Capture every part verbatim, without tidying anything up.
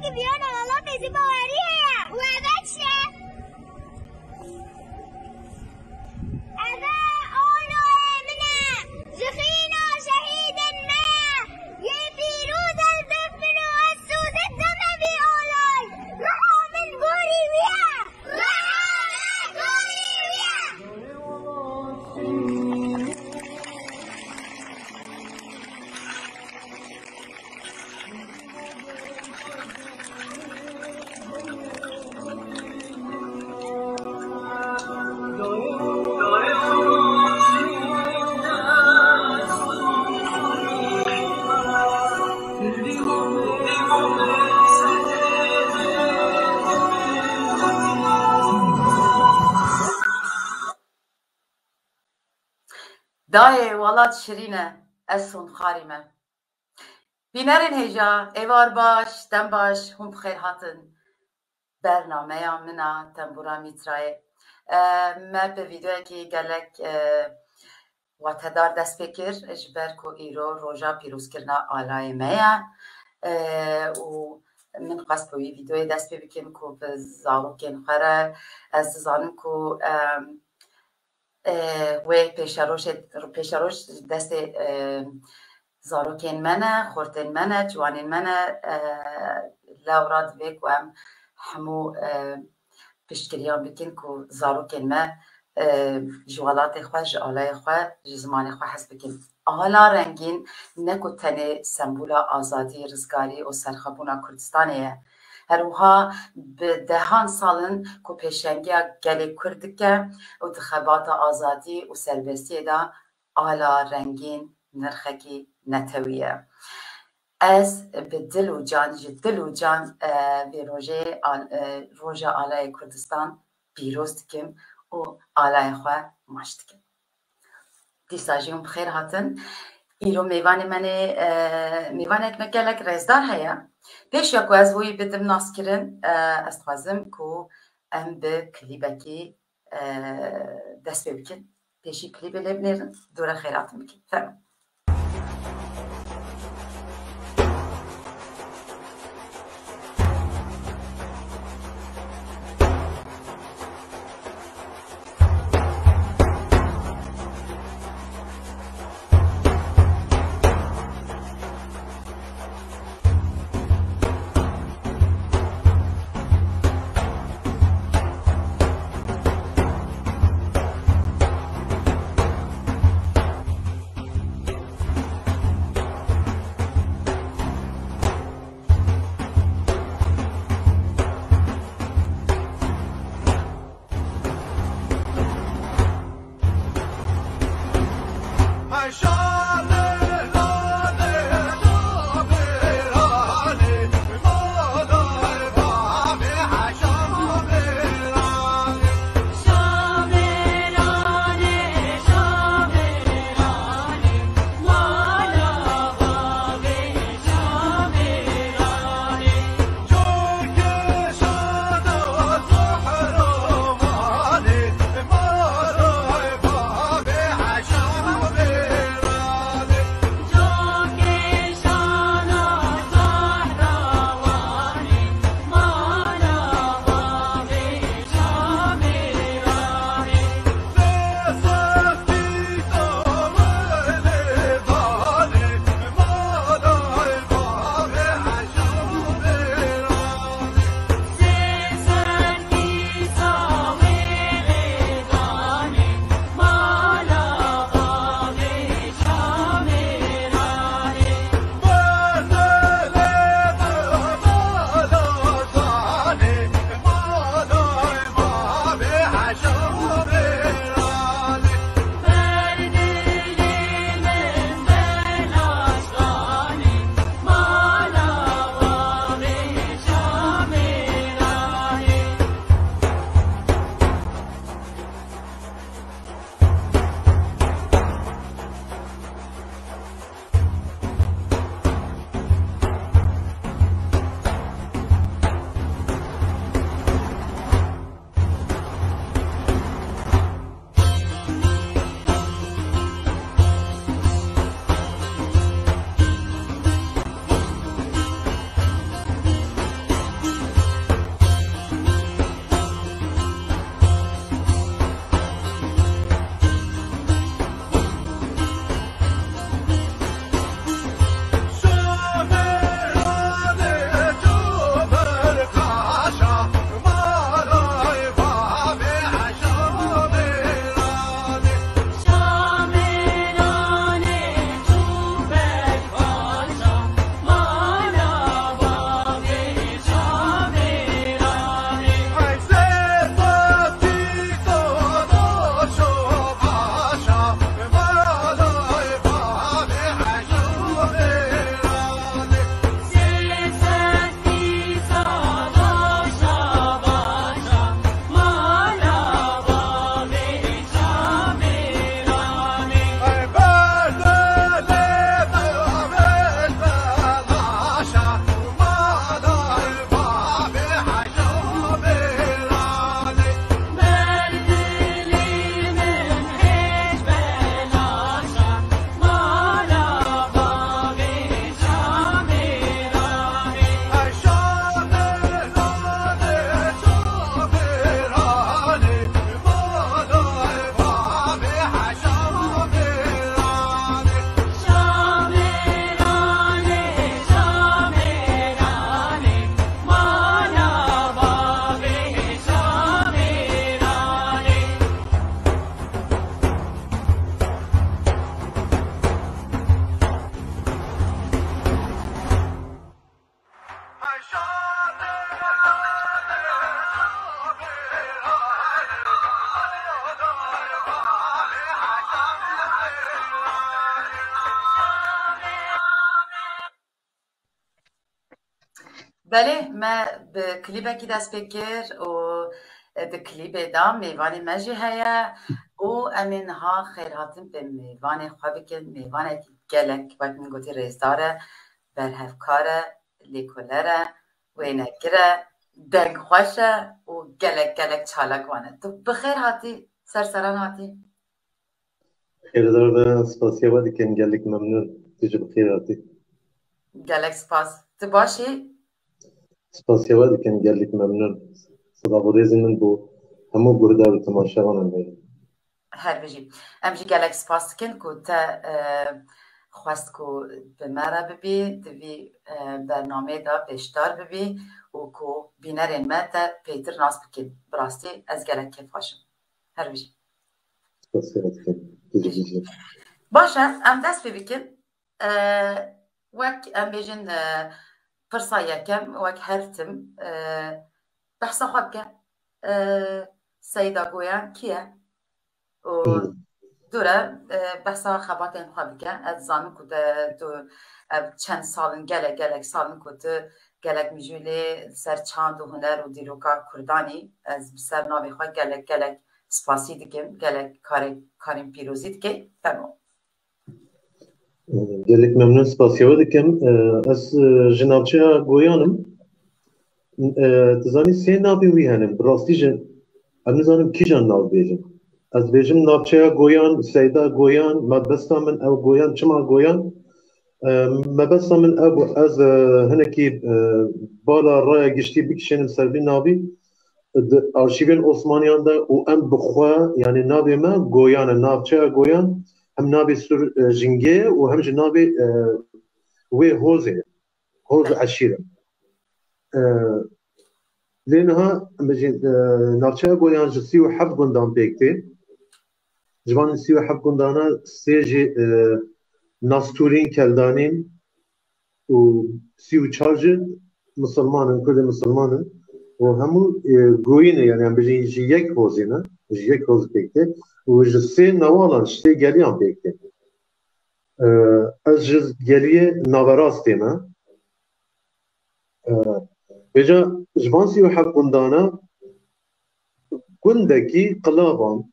Viyana welatê jî bawerî heye. Û eve çi ye? Eve aloyê min e. Ji xîna şehîdên me ye. Yê pîroz ez bibim û ez sûdê deme vî aloy. Meha min gorî wî ye. Meha min gorî wî ye. Dayê welat şirîn e, ez sonxarî me. Bînerên hêja, êvar baş, dem baş, hûn bi xêr hatin. Bernameya min a Tembûra Mîtrayê. E, me bi vîdeoyekî gelek, e, watedar dest pê kir, ji ber ku îro roja pîrozkirina alayê me ye. E, û min xwest bi wî vîdeoyê dest pê bikim ku bi zarokên xwe re, ez dizanim ku, e, e, wê pêşerojê, pêşeroj destê, e, zarokên me ne, xortên me ne, ciwanên me ne, e, lewra divê ku em hemû, e, piştgiriyan bikin ku zarokên me, e, ji welatê xwe, ji alayê xwe, ji zimanê xwe hez bikin. Ala rengîn ne ku tenê sembola azadî, rizgarî û serxwebûna Kurdistanê ye. Her wiha bi dehan sal in ku pêşengiya gelê Kurd dike û di xebata azadî û serbestiyê de ala rengîn nirxekî netewî ye. Ez bi dil û can, ji dil û can, e, vê rojê al-, e, Roja Alayê Kurdistan pîroz dikim û alayê xwe maç dikim. Dîsa jî hûn bi xêr hatin. Îro mêvanê me nê, e, mêvanek me gelek rêzdar heye. Pêş ya ku ez wî bidim naskirin, e, ez dixwazim ku em bi klîbekî, e, dest pê bikin. Pêşî klîbê lê binêrin, dûre xêratin bikin. Fermo. Belê, me bi klîbekî dest pê kir û di klîbê de mêvanê me jî heye û em ê niha xêrhatin pê mêvanê xwe bikin. Mêvanekî gelek, wek min gotî, rêzdar e, berhevkar e, lêkoler e, wênegir e, dengxweş e û gelek gelek çalak wan e. Tu bi xêr hatî, ser seran hatî. Xêrdar be, spasiya we dikim, gelek memnûn. Tu jî bi xêr hatî. Gelek spas. Tu baş î? Spasiya we dikim, gelek memnûn. Silav û rêzên min bo hemû guhdar û temaşevanan heye. Her bijî. Em jî gelek spas dikin ku te, e, xwest ku bi me re bibî, di vî, e, bernameyê de beşdar bibî û ku bînerên me te pêtir nas bikin. Bi rastî ez gelek kêfxweş im. Her bijî. Spasiya dikim. Tu jî bijî. Baş e, em dest pê bikin. E, wek em bêjin, e, pirsa yekem, wek her tim, e, behsa xwe bike. E, Seyda Goyan kî ye? Û Hmm. dûre, e, behsa xebatên xwe bike. Ez zanim ku te, tu, ev çend sal in, gelek, gelek sal in ku tu gelek mijûlê ser çand û huner û dîroka Kurdan î. Ez bi ser navê xwe gelek, gelek spasî dikim, gelek karê, karên pîrozî dike. Fermo. Gelek memnûn, spasiya we dikim. E, ez, e, ji navçeya Goyan im. E, tu zanî sê navê wî hene. Bi rastî jî em nizanin kîjan nav bêjin. Ez dibêjim navçeya Goyan, Seyda Goyan, mebesta min ew Goyan, çima Goyan? E, mebesta min ew bû, ez, e, hinekî, e, bala raya giştî bikişînim ser vî navî. Di arşîvên Osmaniyan de û em bi xwe, yanî navê me Goyan e, navçeya Goyan, hem navê Sur, e, Jingê ye û hem jî navê, e, wê hozê ye. Hoz eşîr e. E, lê niha em bêjin, e, navçeya Goyan ji sî û heft gundan pêk tê. Ji van sî û heft gundana sê jî, e, Nastûrîn, Keldanîn û sî û çar jî misilman in, Kurdên misilman in. Û hemû, e, goyî ne, yanî em bêjin ji yek hozê ne, ji yek hoz pêk tê. Û ji sê newalan, ji sê geliyan pêk tê. E, ez ji geliyê naverastê me. E, vêca ji van sî û heft gundana gundekî Qilaban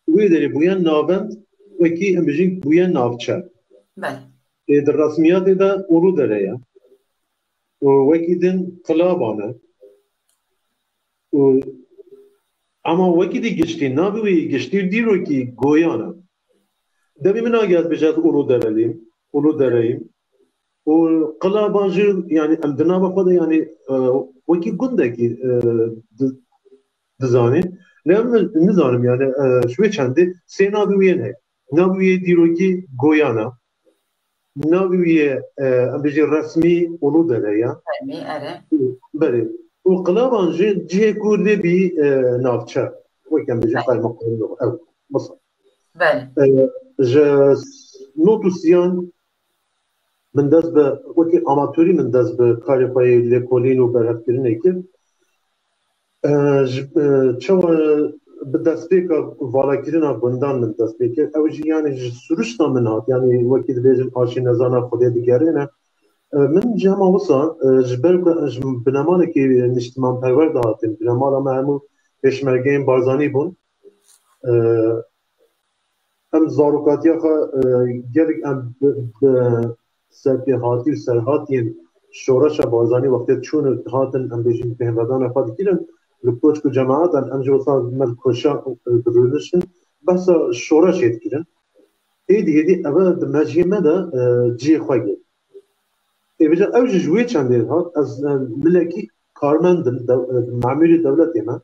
wê derê bûye navend, wekî em bijîn bûye navçe. Belê. Ê, di resmiyatê de Uludere ye. Û wekî din Qilaban e. Û, ama wekî dî giştî, navê wî giştî dîrokî Goyan e. Demê min agihê ez bêje ez Uludereliyim, Uludereyim. Û Qilaban jî, yanî em di nava xwe de, yanî, e, wekî gundekî, e, di-, dizanîn. Lê em nizanim, yanî, e, ji wê çendê sê navê wî yên heye. Navê wî yê dîrokî Goyan e. Navê wî yê, e, em bêjî resmî Uludere ye. Resmî, erê. Belê. Û Qilaban jî cihê ku lê bî, e, navçe. Wek em bêjin Belê. Qaymeqamê ew. Misal. Belê. E, ji not û sîyan min dest bi, wekî amatorî min dest bi karê xwe yê lêkolîn û berhevkirinê kir. E, ji, e, çawa bi destpêka valakirina gundan min dest pê kir. Ew jî, yanî, ji siruşta min hat, yanî, wekî dibêjin, aşî nezana Xwedê digerêne. E, min ji hema wisa, e, ji ber ku ji binemalekî niştimanperwer de hatim, binemala me hemû pêşmergeyên Barzanî bûn. E, em zarokatiya xwe, e, gelek em bi, bi serpêhatî û serhatiyên şoreşa Barzanî wextê çûn û hatin, em bêjin, bêhnvedana xwe dikirin, li koçk û cemaetan, em jî wisa me li koşa, e, dirûniştin, behsa şoreşê dikirin. Êdî, êdî ev e di mejiyê me de, e, cihê xwe girt. Ê vêca ew jî ji wê çendê hat, ez, e, milekî karmend im, dew-, e, memûrê dewletê me.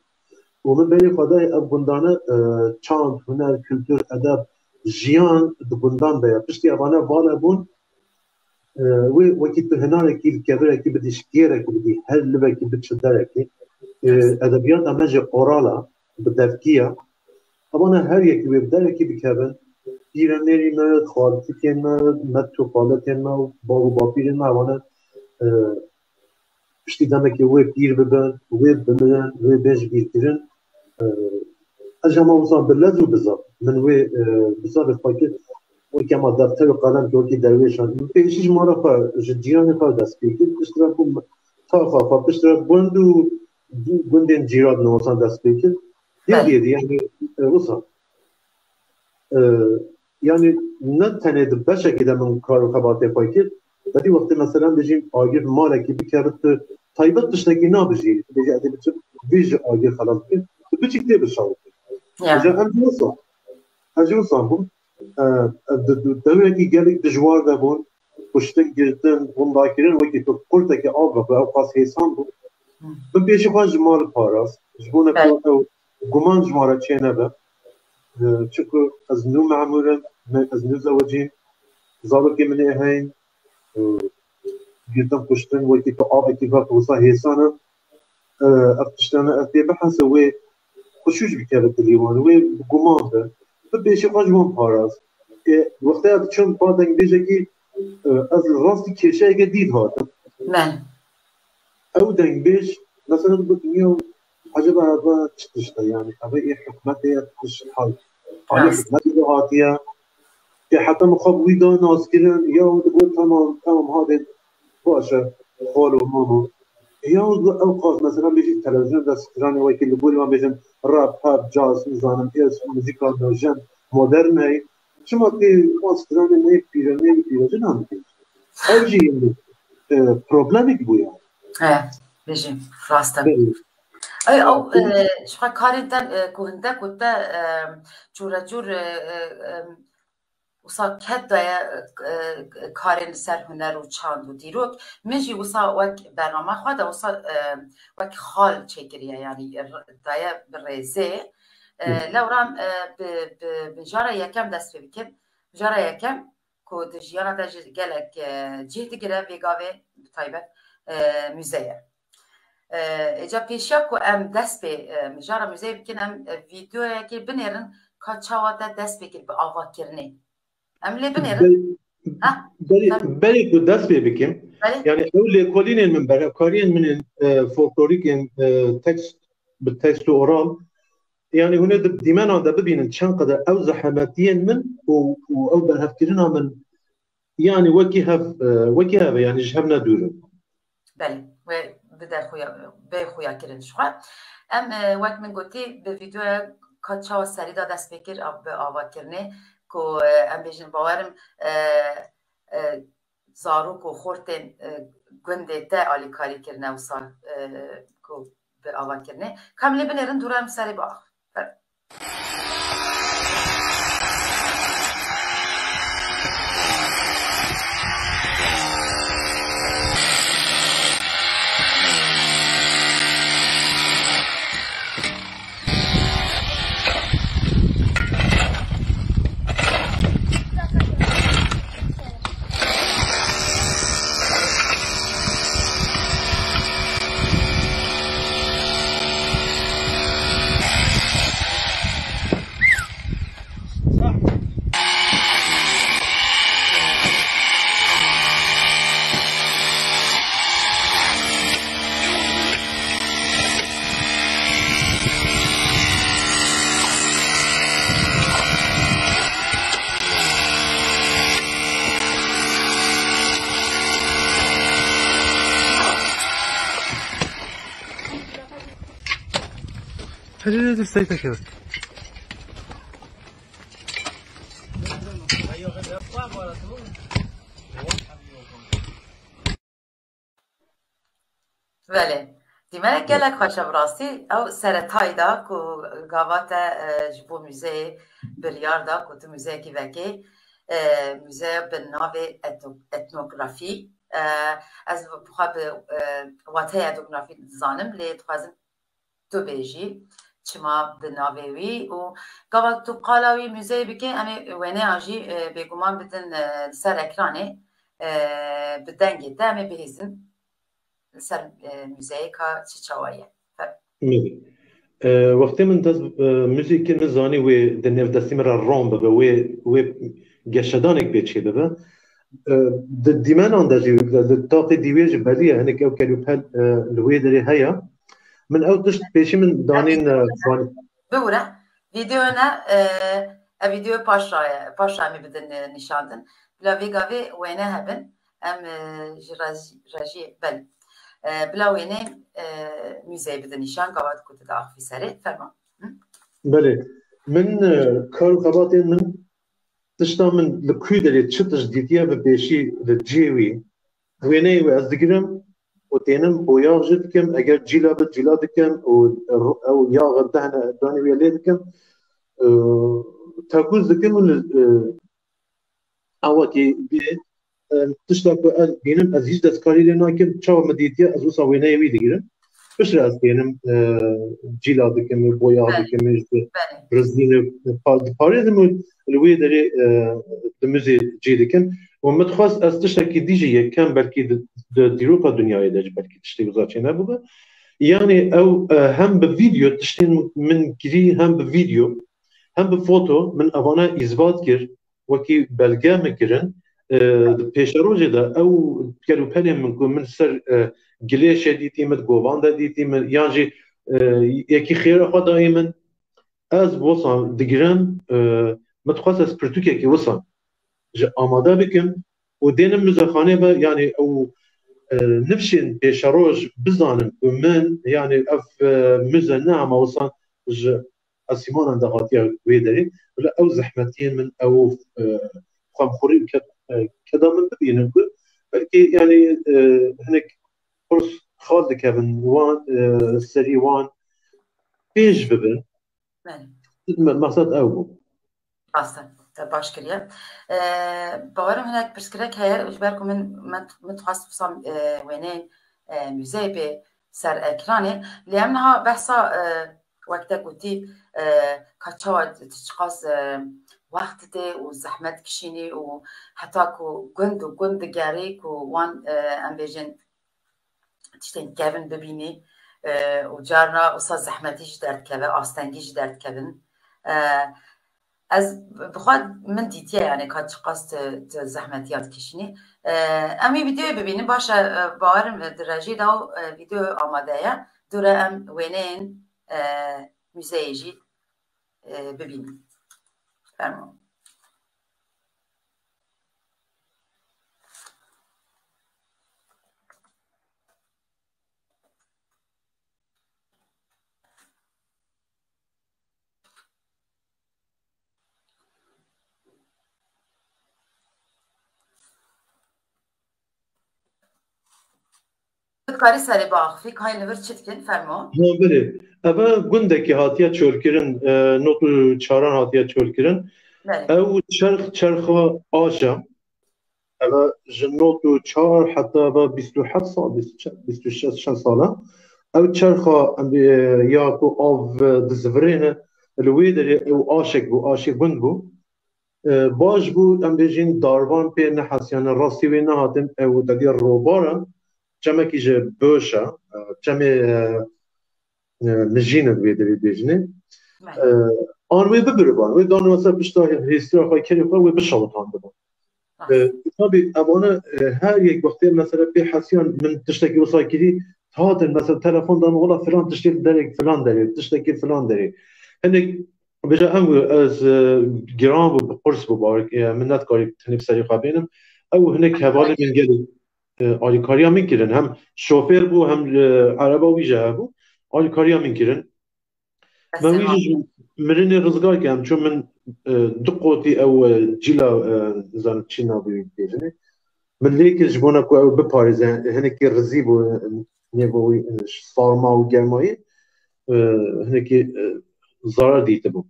Û min berê xwe dayê ev gundane, e, çand, huner, kultur, edeb, jiyan di gundan de ye. Piştî evane vala bûn, e, wê wekî tu hinarekî li kevirekî bidî, şikêrekî bidî, her livekî biçi derekê. E, Rast. Edebiyata me jî oral e, bi devkî ye. Evane her yekî wê bi derekî bikevin. Pîremêrî me, xaltikên me, met û xaletên me û bav û bapîrên me, evane, e, piştî demekê wê pîr bibin, wê bimirin, wê bên ji bîr kirin. E, ez hema wisa bi lez û bi zav, min wê, e, bi zavê xwe kir, weke ma defter û qelem kir, wekî derwêşan. Min pêşî ji mala xwe, ji cîranê xwe dest pê kir, piştre ku taxa xwe, piştre gund û gundên cîran min wisa dest pê kir. Dê Belê. dê dê, yani, e, wisa. E, yani ne tenê di beşekê de min kar û xebatê xwe kir, belkî wextê mesela bêjî agir malekî bikevit, tu taybet tiştekî nabijêrî. Tu bêjî ez ê biçim vê ji agir xelas bikim, tu biçî tê bişawitî. Ya. Îja em jî wisa, ez jî wisa bûm. E, ev di, di dewrekî gelek dijwar de bûn, kuştin, girtin, windakirin, wekî tu qurtekî av ve, ew qas hêsan bû. Min pêşî xwe ji mal parast, ji bo ne ku Belê. ew guman ji wan re çênebe. E, çunku ez nû memûr im, me, ez nû zewicîm, zarokê min ê heyn, e, girtin kuştin, wekî tu avekî ve wisa hêsan e. E, ev tiştane ez dê bihese wê xweşûş bikeve dilê wan, wê bi guman be. Bi pêşî xwe ji wan parast. E, wextê ez diçim ba dengbêjekî, e, ez li rastî kêşeyeke dî dihatim. Belê. Ew dengbêj, mesela, digot, "Ya, eceba eve çi tişt e, yani, eve ê hikûmetê ye, tişt hal. Alî Rast. hikûmetê de hatiye." Ê heta min xwe bi wî da naskirin, ya, digot, "Tamam, tamam, hadê, baş e, xalo, mamo." Ya, digot, ew qas, mesela, bêjî televîzyon de stranê wekî li gorî wan bêjin rap, pop, jazz, nizanim, ês, muzîka nojin, modern heye. Çima tê wan stranê neyê pîrozî, neyê pîrozî nan dikî? Ev jî, e, problemek bûye. He, bêjî, rast e. Belê. Ey, ew, Belê. e, ji xwe karên te, e, ku hinde ku te, e, çûre çûr, e, e, e, wisa ket daye, e, e, karên li ser huner û çand û dîrok. Min jî wisa wek bernama xwe de wisa, e, wek xal çêkiriye, yanî r-, daye bi rêzê. E, Hı. Lewra em, e, bi, bi, bi jara yekem dest pê bikin. Jara yekem ku di jiyana de jî gelek, e, cih digire, vê gavê bi taybet, e, muze ye. E, êca pêşiya ku em dest pê, e, mijara muzeyê bikin, em, e, vîdeoyekê binêrin ka çawa te dest pê kir bi avakirinê. Em lê binêrin. Ber-, Ha? berê, Tabii. berê ku dest pê bikim, Belê. yani ew lêkolînên min, berhevkariyên min ên, e, folklorîk ên, e, tekst, bi tekst û oral, yani hûn ê di dîmena de bibînin çend qede ew zehemetiyên min û, û ew berhevkirina min, yani wekî hev, e, wekî hev e, yani ji hev ne dûr in. Belê, wê bide xuya, bê xuya kirin ji xwe. Em, e, wek min gotî, bi vîdeoya ka çawa serî de dest pê kir, av-, bi avakirinê, ku, e, em bêjin, bawerim, e, e, zarok û xortên, e, gundê te alîkarî kirine wisa, e, ku bi avakirinê. Ka em lê binêrin, dûre em serê biaxivin. Hadi, hadi, hadi, sayfa kağıt. Belê. Dîmenek gelek xweş e bi rastî. Ew seretayî da ku gava te, e, ji bo muzeyê biryar da ku tu muzeyekî vekê, e, muzeya bi navê etno-, etnografî. E, ez bi xwe bi, e, wateya etnografî dizanim, lê dixwazim tu bêjî çima bi navê wî û gava tu qala wî muzeyê bikê, em ê wêneyan jî, e, bêguman bidin, e, li ser ekranê, e, bi dengê te em ê bihîzin li ser, e, muzeyê ka çi çawa ye. Fe- Muzey. E, wextê min dest, e, muzeyê kir, min zanî wê di nêv destê min re ron bibe, wê, wê geşedanek pê çê bibe. E, di dîmenan de jî, di, di taqê dîwê jî belî ye, hinek ew kelûpel, e, li wê derê heye. Min ew tişt pêşî min danîn, e, van- Bibûre. Vîdeo ne, e, ev vîdeo paşra ye, paşra em ê bidin, e, nîşandin. Bila vê gavê wêne hebin, em, e, ji rejî-, rejiyê, belê. E, bila wêneyên, e, muzeyê bidin nîşan, gava ku tu diaxivî serê, fermo. Hı? Belê. Min, e, kar û xebatên min, tişta min li ku derê çi tişt dîtiye bi pêşî li cihê wî. Wêneyê wê ez digirim û tênim boyax jî dikim. Eger cîla bi cîla dikim û ew yax dehne danî wê lê dikim. E, tekûz dikim û li, e, ewekî bê, e, tişta ku ez bînim, ez hîç destkarî lê nakim. Çawa min dîtiye, ez wisa wêneyê wî digirim. Piştre ez tênim, e, cîla dikim û boyax Belê. dikim û ji Belê. rizînê pa-, diparêzim û li wê derê, e, di muzê cî dikim. Û min dixwest ez tiştekî dî jî yekem belkî di, di dîroka dinyayê de jî belkî tiştê wisa çênebûbe. Yanî ew, e, hem bi vîdeo tiştên min kirî, hem bi vîdeo, hem bi foto min evana îsbat kir, wekî belge min kirin. E, di pêşerojê de ew kelûpelên min ku min ser, e, gilêşê dîtî, min di govan de dîtî, min yan jî, e, yekî xêra xwe dayî min, ez wisa digirim, e, min dixwest ez pirtûkekî wisa ji amade bikim û dênim muzexanê ve, yanî ew, e, nifşên pêşeroj bizanin ku min, yanî ev, e, muze ne hema wisa ji esîmanan de hatiye wê derê. Bila ew zehmetiyên min, ew, e, xwemxurî û ked-, e, keda min bibînin ku belkî, yanî, e, hinek pirs xal dikevin wan, e, serî wan pêş bibin. Belê. Me-, meqsed ew bû. Rast e, te baş kiriye. E, bawerim hinek pirsgirêk heye, ji ber ku min, min, min dixwest wisa, e, wêneyên, e, muzeyê bê ser ekranê. Lê em niha behsa, e, wek te gotî, e, ka çawa tu çiqas, e, wext didê û zehmet kişînî û heta ku gund û gund digerî ku wan, e, em bêjin, tiştên kevin bibînî, e, û carna wisa zehmetî jî derdikeve, astengî jî derdikevin. E, ez bi xwe min dîtiye, yani ka çiqas tu, tu zehmetiya dikişînî. E, em wî vîdeoyê bibînin, baş e, e, bawerim, e, di rejî de û, e, vîdeo amade ye. Dûre em wêneyên, e, muzeyê jî, e, bibînin. Fermo. Tu dikarî serê biaxivî, ka hîn li vir çi dikin, fermo. Ha, belê. Eve gundekî hatiye çolkirin, e, nod û çaran hatiye çolkirin. Belê. Ew çerx, çerxa aş e. Eve ji nod û çar heta eve bîst û heft sal, bîst û çar, bîst û şeş çend sal e. Ew çerxa, em, e, ya ku av, e, dizivirêne, li wê derê ew aşek bû, aşê gund bû. E, baş bû, em bêjin darvan pê nehesiyane, rastî wê nehatin, ew tedî robar e, çemekî ji boş e, e, çemê, e, e, mijîn e, wê derê bêjinê. E, an wê bibiriban, wê dan mesela pişta hêstira xwe, kerê xwe, wê bişewitandibin. E, tabii, evane, e, her yek wextê mesela pê hesiyan min tiştekî wisa kirî, hatin mesela telefon da min, wela filan tiştê li derek, filan derê, tiştekî filan derê. Hinek Vêca em, ez, e, giran bû, bi qurs bû, bawer, e, min nedikarî tenê bi serê xwe bênim. Ew hinek hevalê min gelê, e, alîkariya min kirin. Hem şofêr bû, hem, e, ereba wî jî hebû. Alîkariya min kirin. Me wî jî ji mirinê rizgar kir, em çûn min, e, du qotî ew, e, cîla, e, nizanim çi navê wî dibêjinê. Min lê kir ji bona ku ew biparêze, hinekî rizî bû, e, nêva wî, e, sarma û germayî, e, hinekî, e, zarar dîtibû.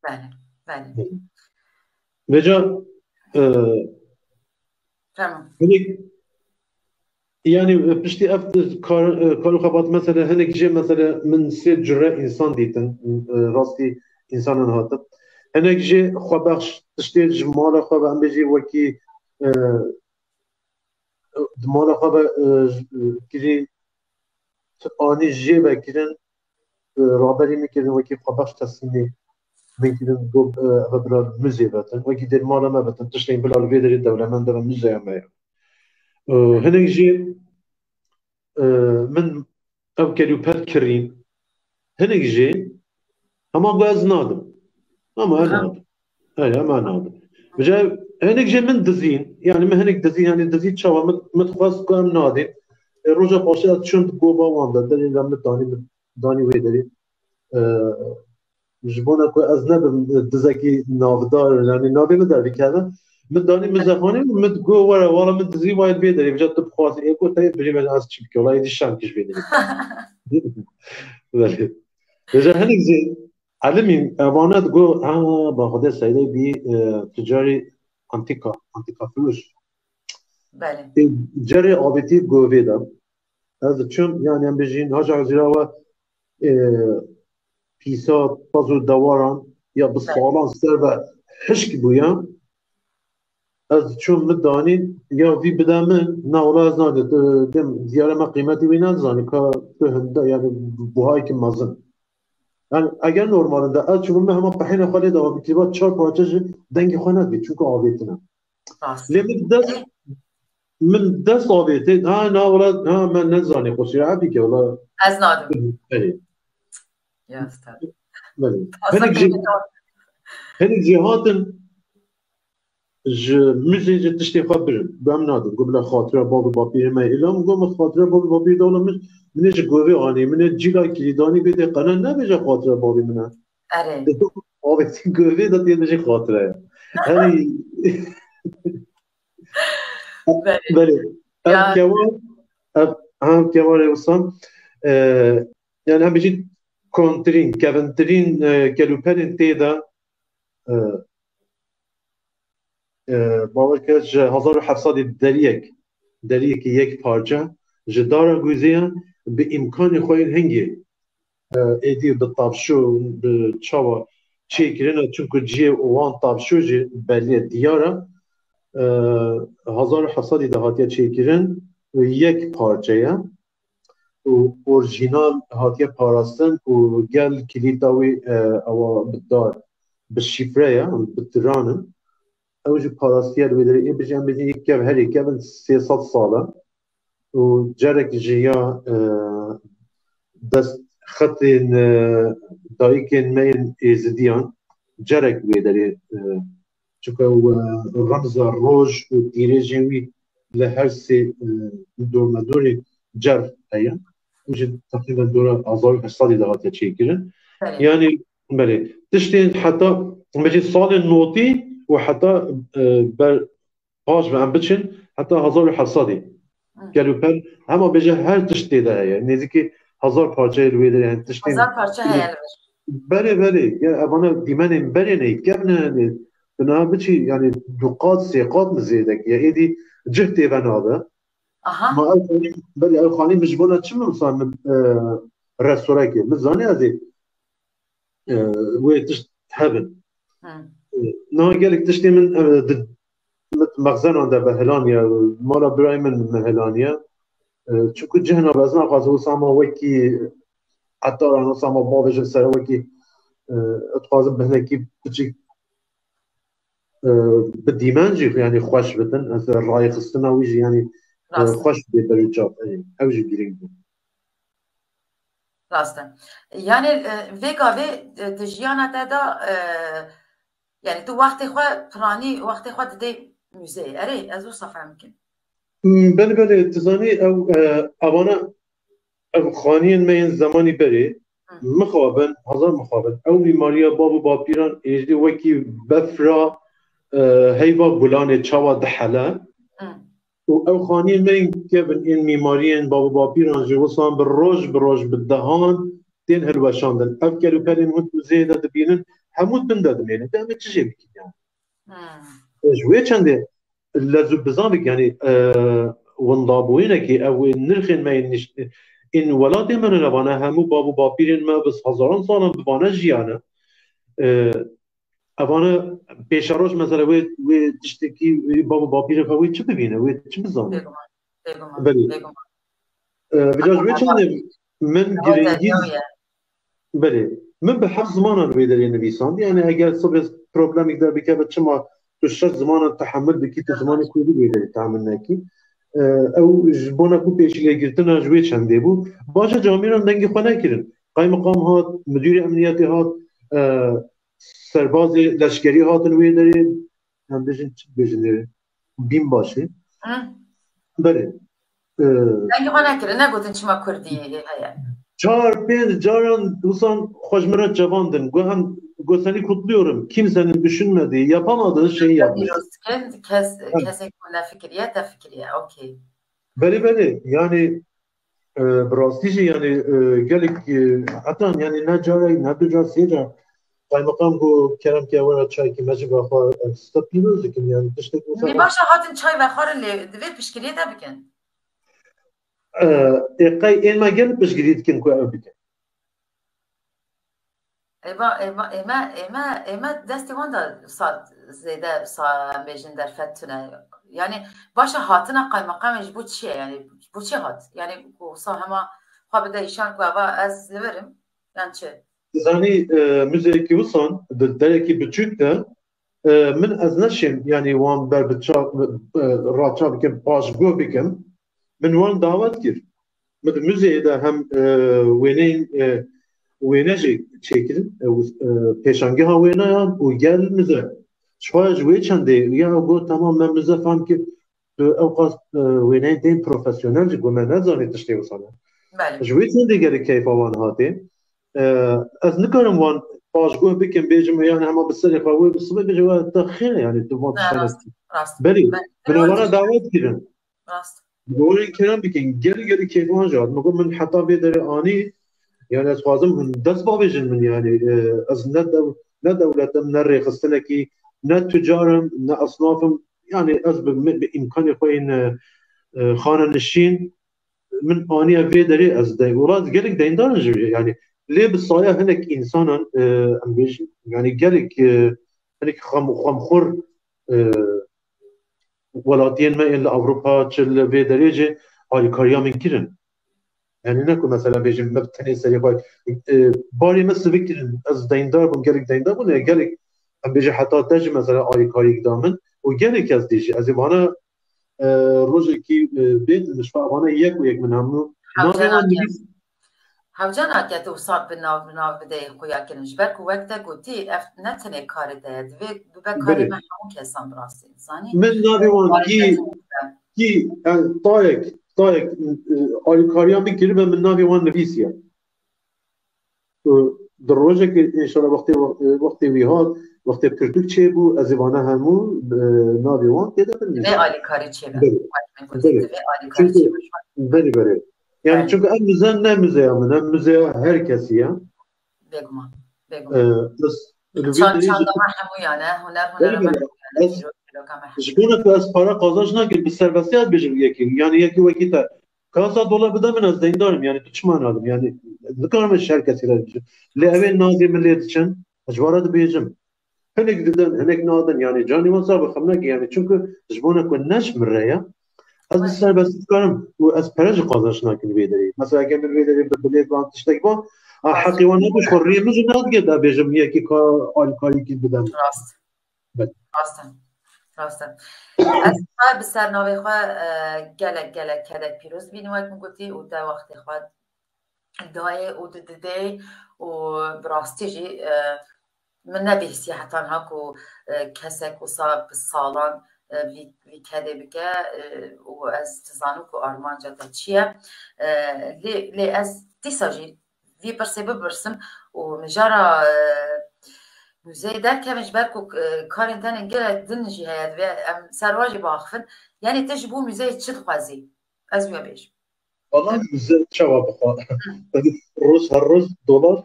Belê, belê. Vêca, e, Tamam. Hinek, yani, e, piştî ev kar, e, kar û xebat mesele, hinek jê mesele min sê cure însan dîtin, e, rastî însanan hatin. Hinek jê xwebexş tiştê ji mala xwe ve, em bêjî wekî, e, di mala xwe ve, e, kirî anî jê vekirin, e, raberî min kirin wekî xwebexş teslîmî Min kirin got, e, eve bira muzê vetin. Wekî dêr mala me vetin. Tiştên bila li vê derê dewlemend e ve muzeya me ye. E, hinek jî, e, min ev kelûper kirîn. Hinek jî hema got ez nadim. Ama ez nadim. Hey, ama nadim. Vêca hinek jê min dizîn. Yani min hinek dizîn, yani dizî çawa min, min xwest ku em nadîn. E, roja paşê ez çûm goba wan de. Derê de min danî, min danî wê derê. E, ji bona ku ez nebim dizekî navdar, yani navê min dervî keve. Min danî muzexanê û min got were, wala min dizî wayê vê derê. Vêca tu bixwazî ê ku te birî me ez çi bike. Wala êdî şem kij vê derê. Belê. Vêca hinek jî Elimî, evana digo, ha, ba Xwedê Seydê bî, e, ticarî antika, antika firoş. Belê. Ê, cerê avêtî govê de. Ez diçim, yani em bêjîn, haca Hezîra we, e, pîsa paz û dewaran ya bi Belê. salan ser ve hişk bûya. Ez çûm min danî, ya vî bide min, na wala ez nadim, tu dem diyare me qîmetî wî nedizanî, ka tu hinde, yani buhayekî mezin. Yani eger normalinde ez çûbim min hema pehêna xwe lê dawa bikiriba, çar parçe ji dengê xwe nedibî, çunku avêtine. Rast. Lê min dest, min dest avêtê, ha, na wala, ha, me nezanî, qusîra bike, wala. Ez nadim. Belê. Ya, tabii. Belê. Hinek jî, hinek jî hatin, ji muzê jî tiştê xwe birin. Got em nadin. Got bila xatira bab û bapîrê me îlam. Got min xatira bab û bapîrê de wala min, min ê ji govê anî, min ê cîla kilîdanî bê tê qene nebêje xatira babê min e. Erê. Avêtî govê de tê jî xatira ye. Herî Belê. Belê. Ev Ya. kewar, ev, ha, kewarê wisa, e, yani em bêjî kontirîn, kevintirîn, e, kelûperên tê de, e, e, bawer ke ji hezar û heft sedî deriyek, deriyekî yek parça ji dara guzê ye, bi îmkanê xwe yên hingê, e, êdî bi tavşo, bi çawa çêkirine, çunku cihê wan tavşo jî belê diyar e. E, hezar û heft sedî de hatiye çêkirin, yek parçe ye. û orjînal hatiye parastin û gel kilîta wî, e, ewa bi dar, bi şîfre ye, bi tiran in. Ew jî parastiye li wê derê. Ê bijî em bêjin yek kev herê kevin sê sed sal e. Û cerek ji ya, e, dest xetên, e, dayikên me yên êzidiyan cerek wê derê, e, çunke ew, e, remza roj û tîrêjên wî li her sê, e, dormedorê cer heye. Û jî teqrîben dora hezar û heşt sedî de hatiye çêkirin. Belê. Yani, belê. Tiştên heta, em bêjin salên notî û heta, e, ber, paş ve em biçin, heta hezar û heft sedî. Hı. Kelûper, hema bêje her tişt tê de heye. Nêzîkî hezar parçeyê li wê derê, yani tiştên Hezar parça heye li vir. Belê, belê. Ya, evana dîmenên berê ne, kevne, ne, tu niha biçî, yani du qat, sê qat mi zêde ki. Ya, êdî cih tê ve nabe. Aha. Ma ew xanî, belê, ew xanî min ji bona çi min wisa min, e, restoreke. Min zanî ez ê, e, wê tişt hebin. Hı. E, niha gelek tiştê min, e, di, min mexzenan de behilaniye, mala birayê min mehilaniye. E, çunku cih nabe, ez naxwazim wisa ma wekî etaran, wisa ma bavêjin sere wekî, e, dixwazim bi hinekî piçik, e, bi dîmen jî, yani xweş bitin. Ez rayxistina wî jî, yani, e, Rast. xweş bê ber û çav. E, ew jî girîng bû. Rast e. Yani, e, vê gavê, e, di jiyana te de, e, yani tu wextê xwe, piranî wextê xwe didê muzeyê. Erê, ez wisa fehm kim. Hmm, belê, belê, tu zanî ew, e, evana, ev xaniyên me yên zemanî berê, Hı. mixabin, hezar mixabin. Ew mîmariya bab û bapîran êjdî wekî befra, e, heyva gulanê çawa dihele. Hı. Û ew xaniyên me yên kevin yên mîmariyên bab û bapîran jî wisan bi roj bi roj bi dehan tên hilweşandin. Ev kelûperên hûn muzeyê de dibînin, hemû bin de dimênin. De em ê çi jê bikin yani? Hmm. Ji wê çendê lez û bizavek, yani, e, windabûyînekî ew ê nirxên me yên nişt-, ên welatê me ne, vana hemû bab û bapîrên me bi hezaran salan bi vana jiyane. E, Evana pêşeroj mesela wê, wê tiştekî, wê bab û bapîrê xwe wê çi bibîne, wê çi bizane? Bêguman, bêguman, Belê. bêguman. E, vêca ji wê çendê min Ewa girîngî deryaw ye. Belê. Min bi heft zimanan wê derê nivîsandî. Yani eger sibê problemek derbikeve, çima tu şeş zimanan tehemil dikî, tu zimanê kurdî wê derê tehemil nekî? E, ew ji bona ku pêşîlêgirtina ji wê çendê bû. Baş e, camêran dengê xwe nekirin. Qaymeqam hat, müdûrê emniyetê hat, e, serbazê leşkerî hatin wê derê. Em bêjin, çi bêjin ê? Bînbaşî. Hı. Belê. E, Dengê xwe nekirin, negotin çima kurdî heye. Çar, pênc caran wisa xwe ji min re çavandin. Got, hem, got, seni kutluyorum. Kimsenin düşünmediği, yapamadığı şeyi yapmış. Pîroz dikin, kes, Evet. kesê ku nefikiriye, te fikiriye. Okey. Belê, belê. Yani, e, bi rastî jî, yani, e, gelek, e, heta, yani, ne carek, ne du car, sê car. Qaymeqam got, kerem ke were çayekî me jî vexwe, e, sita pîroz dikin, yani, tiştek wisa. Lê baş e, hatin çay vexwarin, lê divê piştgiriyê te bikin. E, ê qey ên me gelek piştgirî dikin ku ew bikin. Êva, êva, ême, ême, ême destê wan de sa, zêde sa, em bêjin, derfet tune. Yani, baş e, hatina qaymeqamê ji bo çi ye? Yani, bo çi hat? Yani, ku sa hema xwe bide îşan ku eva ez li vir im, yan çi? Zanî, e, muzeyekî wisan, di derekî biçûk de, e, min ez neşêm, yani, wan ber bi çav, e, raçav bikim, paşguh bikim. Min wan dawet kir. Min di muzeyê de hem, e, wêneyên, e, wêne jî çêkirin, e, û, e, pêşangeha wêneyan û gel muze. Ji xwe ji wê çendê ya got, tamam, me muze fam kir. Tu ew qas, e, wêneyên tên profesyonel jî, got, me nezanî tiştê wisa ne. Belê. Ji wê çendê gelek keyfa wan hatê. E, ez nikarim wan paşguh bikim, bêjim, yani hema bi serê xwe wê bi sibê bêje, we te xêr, yani tu van Ne, tiştane. Rast, rast. Belê, Belê. Min wana dawet kirin. Rast. Gorên kerem bikin, gelî gelî kêfan jî hat. Min got, min heta vê derê anî, yani ez xwazim hûn dest bavêjin min, yani, e, ez ne dew-, ne dewlet im, ne rêxistinekî, ne tucar im, ne esnaf im. Yani ez bi, bi îmkanê xwe yên, e, e, xanenişîn, min aniye vê derê ez dey. Û rast gelek deyndar in ji vê, yani lê bi saya hinek însanan, e, em bêjin, yani gelek, e, hinek xem-, xemxur, e, welatiyên me ên li Ewropa, çi li vê derê jî alîkariya min kirin. Yani ne ku mesela bêjim me bi tenê serê xwe, e, barê me sivik kirin. Ez deyndar bûm, gelek deyndar bûm, ya gelek em bêje heta te jî mesela alîkariyek da min û gelek ez dê jî. Ez ê vana, e, rojekî, e, bê din ji xwe vana yek û yek min hemû navê wan nivîs. Hewce nake tu wisa bi nav, bi nav bideyê xuya kirin. Ji ber ku wek te gotî, ev ne tenê karê te ye. Divê bibe karê Belê. me hemû kesan bi rastî. Zanî? Min navê wan Karê kî, te hemû be. kî, yani, tayek, tayek, e, alîkariya min kiribe, min navê wan nivîsiye. E, di rojekê, înşallah, wextê, e, wextê wî hat, wextê pirtûk çêbû, ez ê vana hemû, e, navê wan tê de binivîsim. Divê alîkarî çêbe. Belê. Wek min gotî, Belê. divê alîkarî Çünkü çêbe. Belê, belê. Yani Belê. çünkü ev müze ne müzeya min, ev müzeya her kesî ye. Bêguman, bêguman. Ee, ez li vê Çan-, derê çanda jî me hemûyan e, huner, Belê, hunera me belê. hemûyan e, Ez, çîrok, çîroka me hemûyan. ji bona ku ez para qazanç nakim, bi serbestî ez bêjim yekî. Yani yekî wekî te. Ka sed dolar bide min, ez deyndar im. Yani tu çima nadim? Yani nikarim ez ji her kesî re bêjim. Lê ew ê nazê min lê diçin, ez ji wan re dibêjim. Hinek didin, hinek nadin. Yani canê wan sax be, xem neke. Yani çünkü ji bona ku ne ji min re ye, ez bi serbestî dikarim û ez pere jî qazanç nakim vê derê. Mesela eger min vê derê bi bilêt ban tiştek ban, a, Rast. heqê wan nebû, ji xwe rê min jî nadigirta bêjim yekî ka alîkarîkî bide min. Rast. Belê. Rast e. Rast e. Ez xwe bi ser navê xwe, e, gelek, gelek kedek pîroz dibînim, wek min gotî, û te wextê xwe dayê û di didê û bi rastî jî, e, min nebihîstiye heta niha ku, e, kesek wisa bi salan, e, vî, vî kedê bike, e, û ez dizanim ku armanca te çi ye. E, lê, lê ez dîsa jî vî pirsê bipirsim û mijara, e, muzeyê derkevin ji ber ku, e, karên te ne gelek din jî heye, divê em ser wan jî biaxifin. Yanî te ji bo muzeyê çi dixwazî? Ez wê bêjim. Valla müze çawa bixwe? Roz her roz dolar.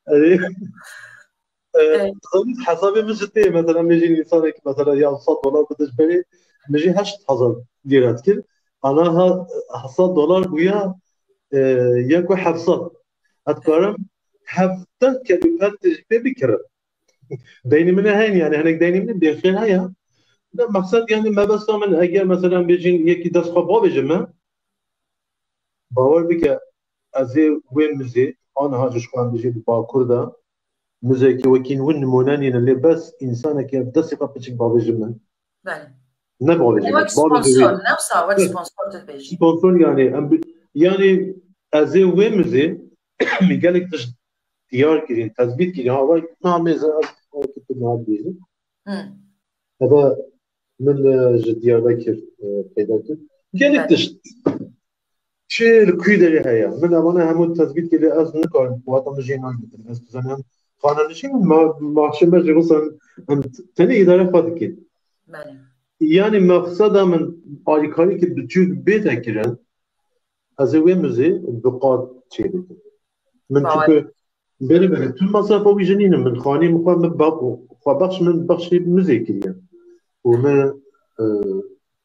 Erê. E, Evet. Zanî hesabê min ji tê, mesela, em bêjin, însanekî, mesela, ya sed dolar bide ji berê, min jî heşt hezar lîre dikir. Ana ha, sed dolar bûya, e, yek û heft sed. Ez dikarim hefteh kelî pentê jî pê bikirim. Deynî min heyne, yani, hinek deynî min bêxêr heye. Ne, meqsed, yani, mebesta min, eger, mesela, em bêjin, yekî dest xwe bavêje me, Bawer bike, ez ê wê mizê, aniha ji xwe em bijî di Bakur de, mizekî wekî win nimûne nîne, lê bes însanekî ev destê xwe piçik bavêjin min. Belê. Ne bavêjin min, bavêjin wê. Sponsor, ne wisa wek sponsor tu dibêjî. Sponsor yani, em bi-, yani ez ê wê mizê min gelek tişt diyar kirîn, tezbît kirîn. Ha, vay, namê ze ez, ez tu niha dibêjim. Hı. Hebe min, e, ji Diyarbekir, e, peyda kir. Gelek tişt. Çi li kuyî derê heye? Min evana hemû tezbît kirî, ez nikarim, wata min jê nagirtin. Ez dizanim em xanenişîn, ma, ma şeme jî wisa em tenê îdare xwe dikin. Belê. Yani mexseda min alîkarî ki bi çû bête kirin, ez ê wê mizê bi qat çê bikim. Min Bawer. Çunku Belê, belê. Tu masrafa wî jî nînin. Min xanî min xwe, min ba-, xwe bexş, min bexşî mizê kiriye. Û min, e,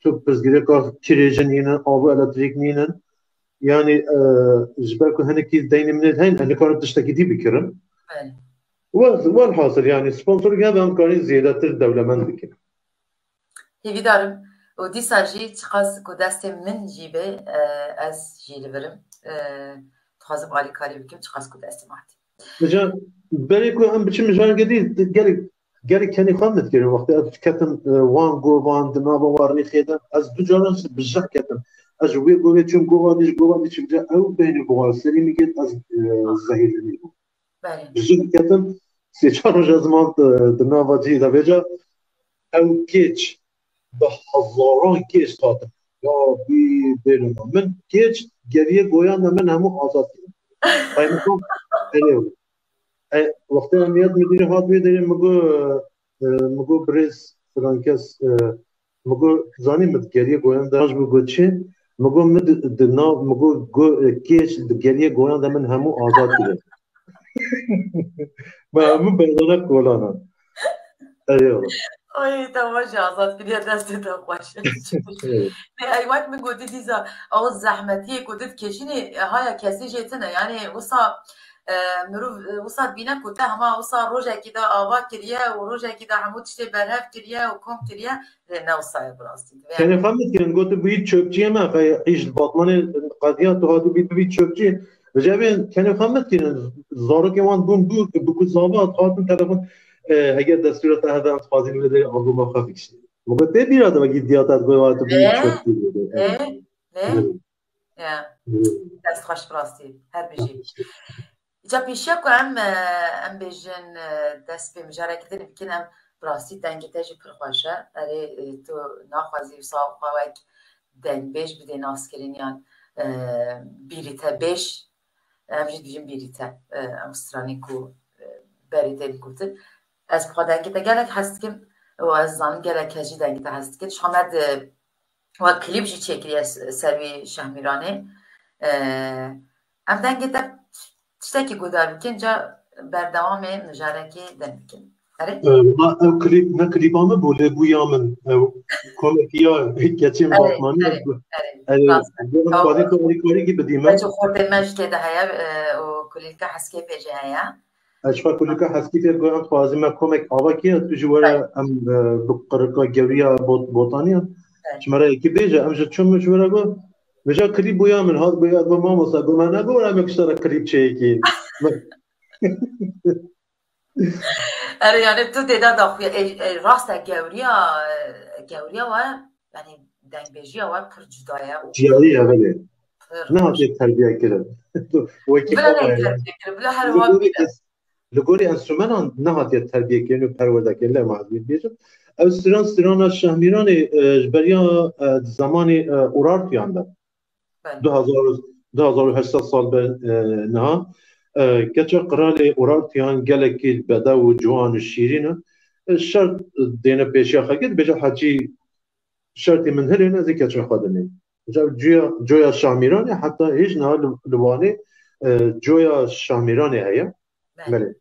tu pirsgirêka kirê jî nînin, av û elektrîk nînin. Yani, e, ji ber ku hinekî deynê min ê heyn, ez nikarim tiştekî dî bikirim. Belê. Wel-, welhasil yani sponsor hebe em dikarin zêdetir dewlemend bikin. Hêvîdar im. Û dîsa jî çiqas ku destê min jî bê, e, ez jî li vir im. E, dixwazim alîkarî bikim, çiqas ku destê min hatî. Hocam, berê ku em biçin mijareke dî, gelek, gelek kenê xwe min dikirin. Wextê ez ketim, e, wan govan, di nava wan rêxê de, ez du caran ji bijeh ketim. Ez ji wê govê çûm gova dî, ji gova dî çûm, ew beynî bû, serî min girt, ez, e, zehîrlenî bûm. Belê. Ji ketim, sê çar roj ez mam di, di nava cihê de vêca, ew kêç bi hezaran kêç hatin. Ya bî bêrima. Min kêç geriye goyan de min hemû azad kirin. Qaymeqam, erê, e, wextê emniyet müdürü hat wê derê, min got, e, min got birêz filan kes, e, min got, zanî min geriye goyan de ji min got çi? Min got min di, di nav, min got, go-, e, kêç di geriye goyan de min hemû azad kirin. Ma min berdana kolana. Erê oğlum. Ay, tamam, jî azad kiriye, destê te xweş. Evet. Ê, ay, wek min gotî dîsa, ew zehmetiyê ku tu dikêşînî, haya kesî jê tune. Yani, wisa, e, mirov, e, wisa dibîne ku te hema wisa rojekî de ava kiriye û rojekî de hemû tiştê berhev kiriye û kom kiriye. Lê ne wisa ye bi rastî. Divê Tenê xwe min kirin, gotin, "Bu hiç çöpçüye me, xey, îş li Batmanê qediya tu hatî bî, bibî çöpçü." Vêca vê tenê xwe min kirin, zarokên wan bûn dûr, bi ku zava hatin telefon, e, heger destûra te hebe, em dixwazin wê derê albûma xwe bikişînin. Min got, "Tê bîra de wekî diya te dibe, tu bî Ê, çöpçü." ê, ê. Ê. Ya. Ê. Dest xweş bi rastî. Her bijî. Îca pêşiya ku em, e, em bêjin, e, dest pê mijarekî din bikin, em bi rastî dengê te jî pir xweş e. Erê, e, tu naxwazî wisa xwe wek dengbêj bidê naskirin yan, e, bîrîtebêj, em jî dibêjin bîrîte, e, em stranê ku, e, berê tên gotin. Ez bi xwe dengê te gelek hez dikim û ez zanim gelek kes jî dengê te hez dikin. Ji xwe me di Wa klîp jî çêkiriye s-, ser wî Şehmîranê. Ee, em dengê te tiştekî guhdar bikin, ca berdewamê mijarekê deng bikin. Erê? Ee, ma ev klîp ne klîpa min bû, lê bû ya min. Ew komekî ya keçên Erê, Batmanî. Erê, erê. Erê, Rast e. Em Ew dixwazin tu alîkarîkî bidî me. Belkî xortê me jî tê de heye, e, û kulîlka Heskê pê jî heye. Ez ji xwe kulîlka Heskî fêr goyan, dixwazim me komek ava kê, tu jî were em, e, bi qirika gewriya bot-, botaniyan. Ji me re yekî bêje, em ji çûn min ji were got, vêca klîp bûya min hat, bûya got, mamosta, got, me negot were em ê kişta re klîp çêyekî. Erê, yani tu tê de daxuya, e, e, rast e, gewriya, e, gewriya we, yani dengbêjiya we pir cuda ye û Ciyayî ye, belê. Pir Nehatiye terbiye kirin. Wekî Bila baba ne ye. Terbiye kirin, bila her Li wiha gorî bîne. ens-, li gorî enstrûmenan nehatiye terbiye kirin û perwerde kirin. Lê ma ez bêjim. Ev stran, strana Şehmîranê, e, ji beriya, e, zemanê, e, Urartuyan de. Belê. Du hezar, du hezar û heşt sed sal ber, e, niha. E, keça qiralê Urartuyan gelekî bedew û ciwan û şîrîn e. E, şert dêne pêşiya xelkê, dibêje, "Hecî, şertê min hilên, ez ê keça xwe dinêm." Ca-, cuya, coya Şahmîranê heta hêj niha li, li Wanê, e, coya Şahmîranê heye. Belê. Belê.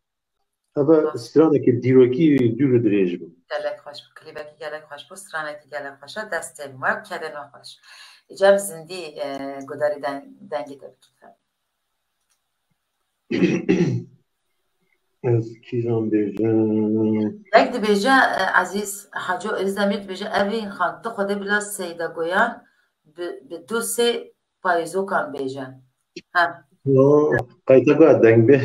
Ev stranekî dîrokî dûr û dirêj bû. Gelek xweş bû. Klîbekî gelek xweş bû. Stranekî gelek xweş e. Destên we û kedên we xweş. Îcar zindî, e, gudarî den-, dengê te bikin. Ez kîjan bêjim? Yek dibêje, e, Ezîz Haco Êzdemîr dibêje, Evîn Xan, tu Xwedê bila Seyda Goyan bi, bi du sê payîzokan bêje. Ha. Yo, qayteka dengbêj.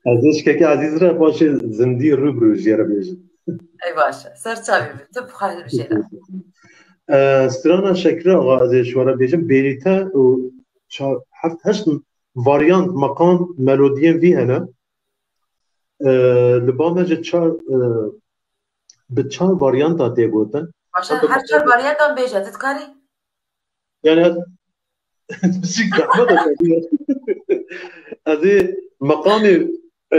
Ez ê şikekê Ezîz re paşê zindî rû bi rû jê re bêjim. Ey baş e. Ser çavê min. Tu bixwe hilbijêre. E, strana Şekir Axa ez ê ji we re bêjim. Bêrîte û çar, heft, heşt varyant, meqam, melodiyên vî hene. E, li ba me ji çar, e, bi çar varyanta tê gotin. Baş e. Hem bi Her çar varyantan bêje. Tu dikarî? Yani ez, zehmet e tabii. Ez ê meqamê, e,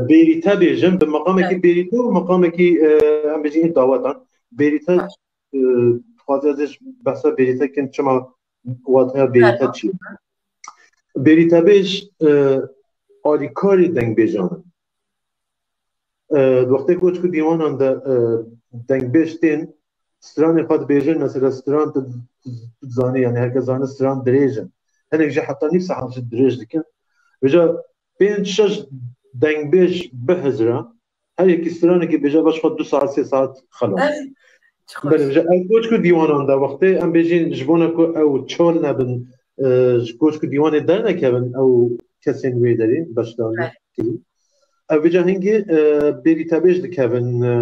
Bêrîte bêjim, bi meqamekî Bêrîte û meqamekî, e, em bêjin dawetan. Bêrîte, Baş. e, dixwaze ez ê ji behsa Bêrîte kim, çima wateya Bêrîte çi? Bêrîtebêj, e, alîkarê dengbêjan in. E, wextê ku çku dîwanan de, e, dengbêj tên, stranê xwe dibêjin, mesela stran tu, tu dizanî, yani herkes zane stran dirêj in. Hinek jî heta nîv saet jî dirêj dikin. Vêca pênc şeş dengbêj bihizira, her yekî stranekî bêje, baş xwe du saet, sê saet xelas. Belê, ji ev koçku dîwanan de wextê em bêjin ji bona ku ew çol nebin, e, ji koçku dîwanê dernekevin ew kesên wê derê beşdar kirî. Ev vêca hingî, e, bêrîtebêj dikevin, e,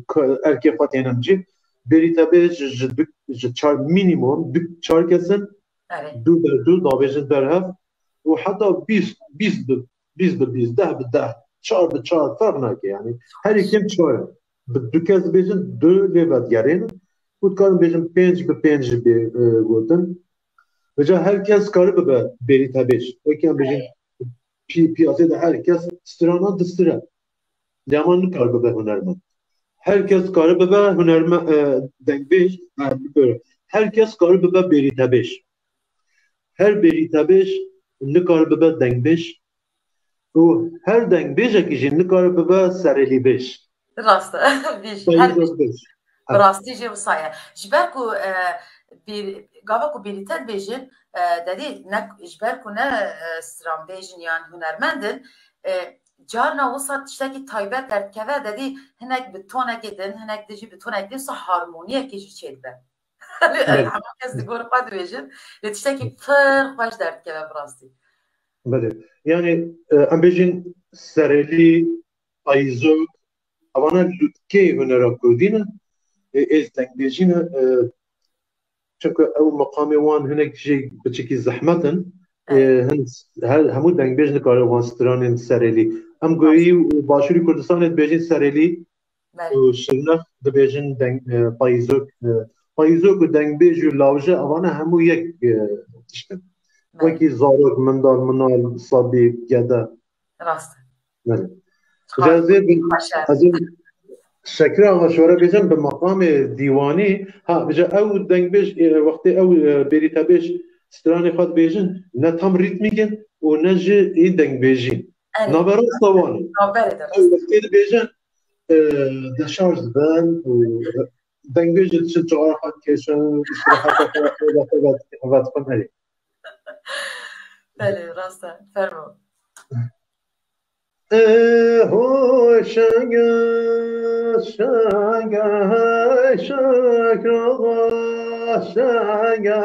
ku erkê xwe tênin cî. Bêrîtebêj ji du, ji çar, minimum du çar kesin, du ber du, dabêjin ber hev û heta bîst, bîst bi bîst bi bîst, deh bi deh, çar bi çar ferq nake yani. Her yekêm çar e. Bi du kes bêjin, du lê vedigerên û dikarin bêjin pênc bi pênc jî bê, e, gotin. Vêca her kes kare bibe bêrîtebêj. Wekî em bêjin pî-, piyasê de her kes strana distire. Lê ama nikare bibe hunermend. Her kes kare bibe hunerme-, e, dengbêj, e, bibêre. Her kes kare bibe bêrîtebêj. Her bêrîtebêj nikare bibe dengbêj û her dengbêjekî jî nikare bibe serêlîbêj. Rast e. Vî jî her Serêlîbêj. Bi rastî jî wisa ye. Ji ber ku, e, bêr-, gava ku bêrîte dibêjin, e, dedî ne, ji ber ku ne, e, stranbêj in yan hunermend in, e, carna wisa tiştekî taybet derdikeve, dedî hinek bi tonekê din, hinek din jî bi tonekê din, wisa harmoniyekê jî çêdibe. Belê. Hemû kes di gor xwe dibêjin, lê tiştekî pir xweş derdikeve bi rastî. Belê. Yani, e, em bêjin serêlî, payîzok, evana lûtkeyê hunera kurdî ne, e, êz dengbêjî ne, e, çunku ew meqamê wan hinek jî biçikî zehmet in. E, Evet. Hin, her, hemû dengbêj nikare wan stranên serêlî. Em goyî û Başûrî Kurdistanê dibêjin serêlî, Belê. Û Şirnex dibêjin deng, e, payîzok, e, payîzok û dengbêj û lawje, evana hemû yek, e, tişt in. Belê. Wekî zarok, mindal, minal, sabî, gede. Rast e. Belê. Ji ez ê bi, ez ê Şekir Axa ji we re bêjim bi meqamê dîwanî, ha, vêca ew dengbêj, e, wextê ew, e, bêrîtebêj stranê xwe dibêjin, ne tam rîtmîk in û ne jî ê dengbêjî. Erê. Naverasta wan e. Navberê de rast. Ew wextê dibêjin, e, deşarj dibin û dengbêj diçin çixara xwe dikêşin, îstirahat xwe, xwe, xwe, xwe dixwin, erê. Belê, rast e. Fermo. E, ho şenge, şenge, hey şekra, şenge.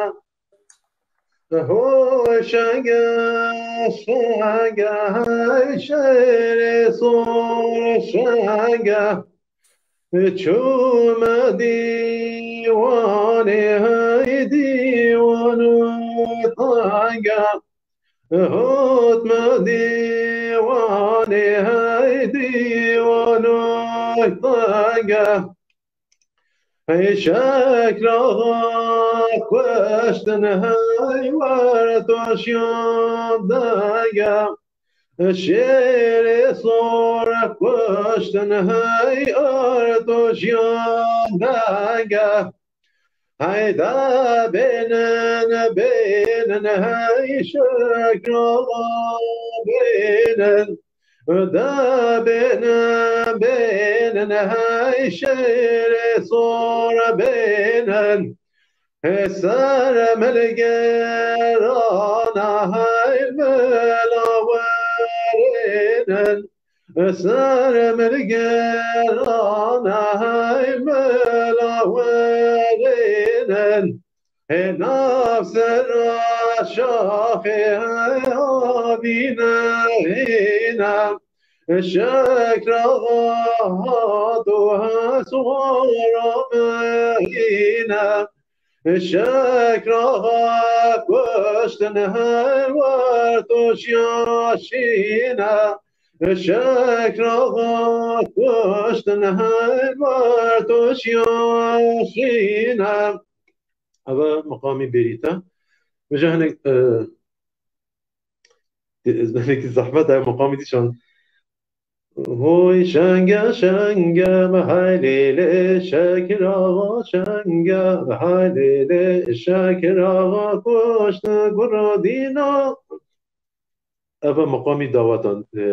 Ho şenge, şenge, hey şêrê sor şenge. Çûme dîwanê hey dîwan û tenge. Hotme dîwanê hey dîwan û tenge. Hey şekra kuştin hey wer toşiyan denge. Şêrê sor kuştin hey er toşiyan denge. Hey de bênin, bênin, hey şekra bênin. De bênin, bênin, hey şêrê sor bênin. Hey ser milgêrana, hey milawerênin. Ser milgêrana, hey milawerênin. Hê nav sera şaxê hevîne hîne, şekra hat û heswara me hîne. Şekra kuştin her wert û şiya şîne. Şekra kuştin her wert û şiya şîne. Eve meqamî Bêrît e. Min jî hinek, e, ez hinekî zehmet e meqamî dîsan. Hoy şenge şenge, mehelê lê şekir axa şenge, mehelê lê şekir axa kuşt gura dîna. Eve meqamî dawetan, e,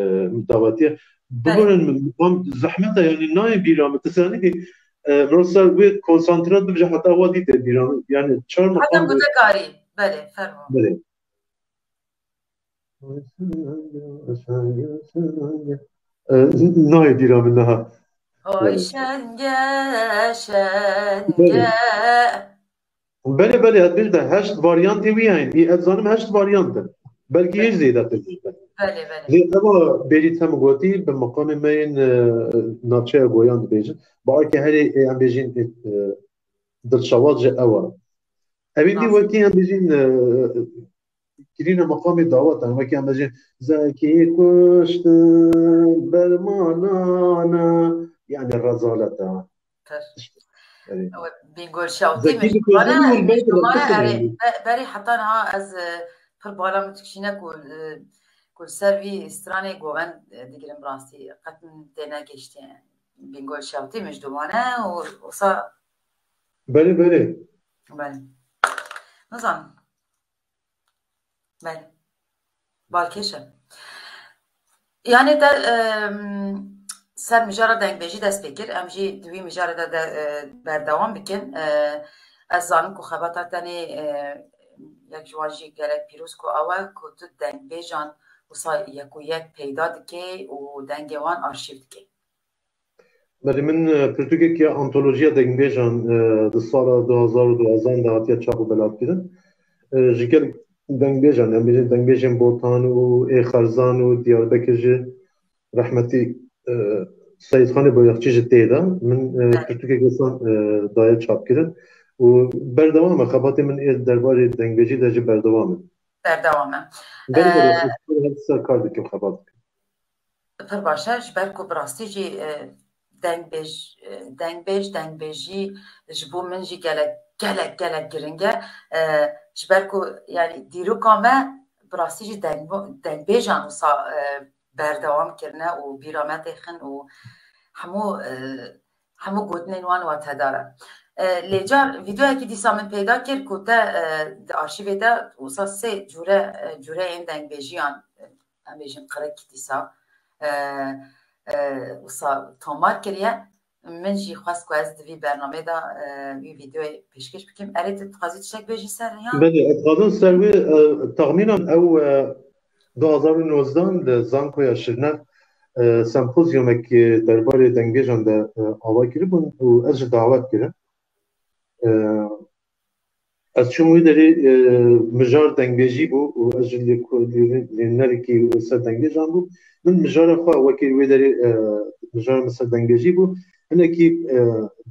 dawetiye. Biborin meqam zehmet e, yani nayê bîra min. Tisanî ki, e, mirov ser wê konsantre bibije heta wa dî tê bîra min. Yani çar Heta meqam ku te karî. Belê, fermo. Belê. E, nayê bîra min niha. Hoy şenge, şenge. Belê, belê, ez bêjim te heşt varyantê wî heyîn. Î, ez zanim heşt varyant in. Belkî hê zêdetir jî be. Belê, belê. Lê eva Bêrît hem gotî, bi meqamê me yên, e, navçeya Goyan dibêjin. Bawerke herê, e, em bêjin, e, e, dilşewat ji ew e. Evîn dî Nas. Wekî em bêjin, e, kirîna meqamê dawet e. Wekî em bêjin, zekî kuştin bermanan e. Yani rezalet e. Ter. Erê. Ew Bîngol Şewtî Zekî min bi ji wan e, Kozanî û min ji wan e, Belkî erê, be-, berî heta niha ez, e, pir bala min dikişîne ku, e, ku li ser vî stranê govend, e, digirim rastî. Qet min têne gihiştiye. Bîngol Şewtî min ji wan e û wisa Belê, belê. Belê. Nizanim. Belê. Balkêş e. Yani te, em, ser mijara dengbêjî dest pê kir. Em jî di wî mijarê de, de, e, berdewam bikin. E, ez zanim ku xebata te nê, e, yek ji wan jî gelek pîroz ku ew e ku tu dengbêjan wisa yek û yek peyda dikê û dengê wan arşîv dikê. Belê min, e, pirtûkek ya antolojiya dengbêjan, e, di sala du hazar û duwazdeh de hatiye çap û belavkirin. E, ji gelek dengbêjan, em bêjin dengbêjên Botan û ê Xerzan û Diyarbekir jî rehmetî, e, Seyîdxanê Boyaxçî jî tê de. Min, e, Evet. pirtûkek wisa, e, daye çapkirin û berdewam e. Xebatê min ê derbarê dengbêjî de jî berdewam e. Berdewam e. Belê, belê, E, ez her ser kar dikim, xebat dikim. Pir baş e, ji ber ku bi rastî jî, e, dengbêj, e, dengbêj, dengbêjî ji bo min jî gelek, gelek, gelek giring e. E, ji ber ku, yani, dîroka me bi rastî jî dengbo-, dengbêjan wisa, e, berdewam kirine û bîra me têxin û hemû, e, hemû gotinên wan watedar e. E, lê car vîdeoyekî dîsa min peyda kir ku te, e, di arşîvê de wisa sê cûre, e, cûreyên dengbêjiyan, e, em bêjin qirik dîsa, e, e, wisa tomar kiriye. Min jî xwest ku ez di vî bernameyê de, e, wî vîdeoyê pêşkêş bikim. Erê, tu dixwazî tiştek bêjî ser ya? Belê, ez dixwazim ser wê, e, texmînan ew, e, du hazar û nozdeh li Zankoya Şirnex, e, sempozyumek, e, derbarê dengbêjan de, e, ava kiribûn û ez jî dawet kirim. E, Ez çûm wê derê, e, mijar dengbêjî bû û ez ji lêko-, lê-, lênerekî ser dengbêjan bû. Min mijara xwe wekî wê derê, e, mijara min ser dengbêjî bû. Hinekî, e,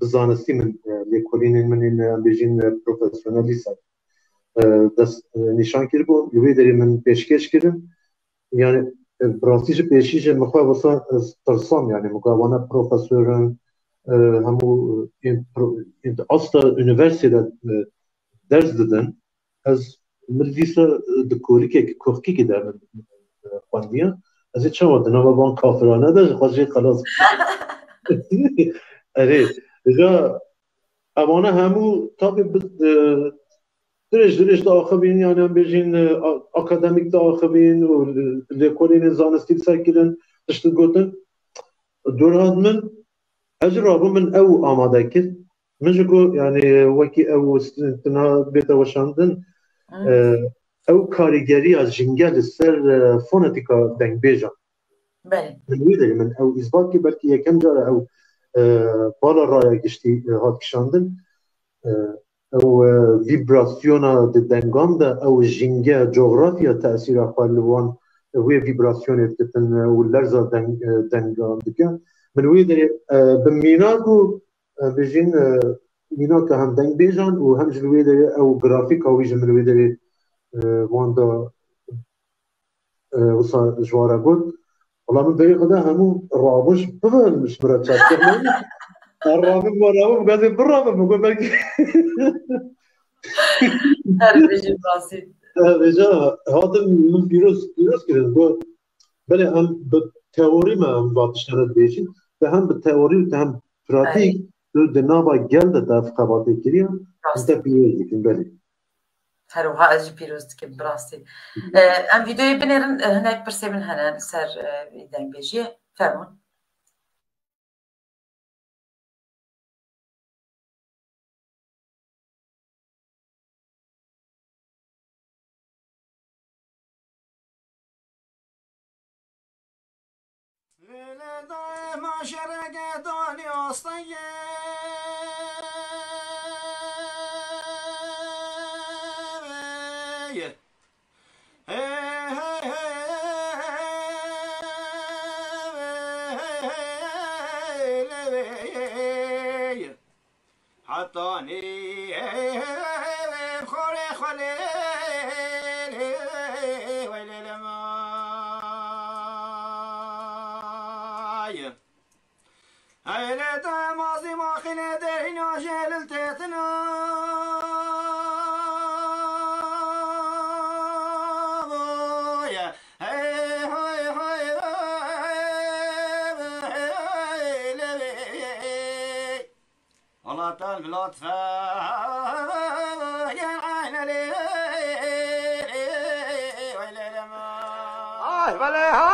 bi zanistî min, e, lêkolînên min ên, em bêjin, e, profesyonelî ser, e, dest, e, nîşan kiribû. Li wê derê min pêşkêş kirin. Yani, e, bi rastî ji pêşî jî min xwe wisa ez tirsam, yani, min got, wana profesor in, e, hemû, e, ên pro-, ên di asta unîversîtê de, e, ders didin. Ez, min dîsa, e, di kolikek, koxkekê de min, e, xwendiye. Ez ê çawa di nava van kafirane de ji xwe jê xelas bikim? Erê, ja, Evane hemû tabî bi, e, dirêj dirêj diaxivîn, yani em bêjin, e, a-, akademîk diaxivîn û lêkolînên zanistî li ser kirin, tişt digotin. Dorhat min, ez jî rabûm min ew amade kir. Min jî got, yani wekî ew st-, tuna bête weşandin, Hmm. e, ew karîgeriya jinge li ser, e, fonetîka dengbêjan. Belê. Min wê derê min ew îsbat kir, belkî yekem cara ew, e, bala raya giştî, e, hat kişandin. E, ew, e, vîbrasyona di dengan de, ew jînge, coxrafya tesîra xwe li wan, wê vîbrasyonê dikitin, e, û lerza deng-, e, dengan dike. Min wê derê, e, bi mînak û, e, bijîn, e, mînaka hem dengbêjan û hem ji li wê derê ew grafîka wî ji min wê derê, e, wan da, e, wisa ji wan re got. Wela min berê xwe de hemû rabûn ji, bibin ji min re çektir nayê. Ez rabim, me rabim, gazê birabim, min got belkî. Her bijî Basî. E, vêca hatin min pîroz, pîroz kirin. Got, belê em bi teorî me em va tiştane dibêjin. Te hem bi teorî û te hem pratîk, tu di nava gel de te ev xebatê kiriye. Rast. Em te pîroz dikin, belê. Her wiha ez jî pîroz dikim, bi rastî. E, em vîdeoyê binêrin, e, hinek pirsê min hene li ser, e, vî dengbêjiyê. Fermûn. Lê lê dayê ma şereke danî astengê. Hey, hey, hey, hey, hey, hey, hey, hey. Hetanî xorê xwe lê, lê, weylê lê may. Hey lê demazî maxînê derîna jê lil têtina. Hey, hey, hey, hey, hey, hey, hey, hey. Wela te milat fe, gel ayne lê, weylê lê ma. Ay, belê, ha.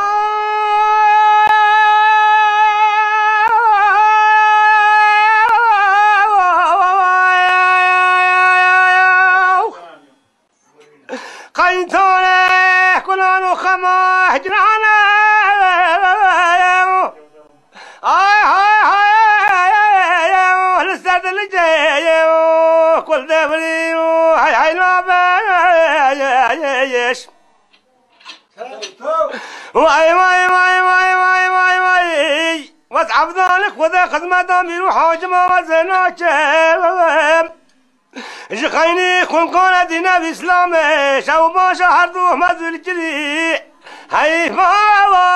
Qeytane kunan û xema hicrane. Ay, ay, ay, ay, ay, ay, ay, li ser dilê ye, kul devrî, ay, ay, nabe, yeş. Vay, vay, vay, vay, vay, vay, vay. Wez Abdalik, Xwedê xizmeta mîr û hacim, wez naçe. Ji xeynî xunkan e dîne Îslamê, şew baş e her du mezûl kirî. Heyfa wa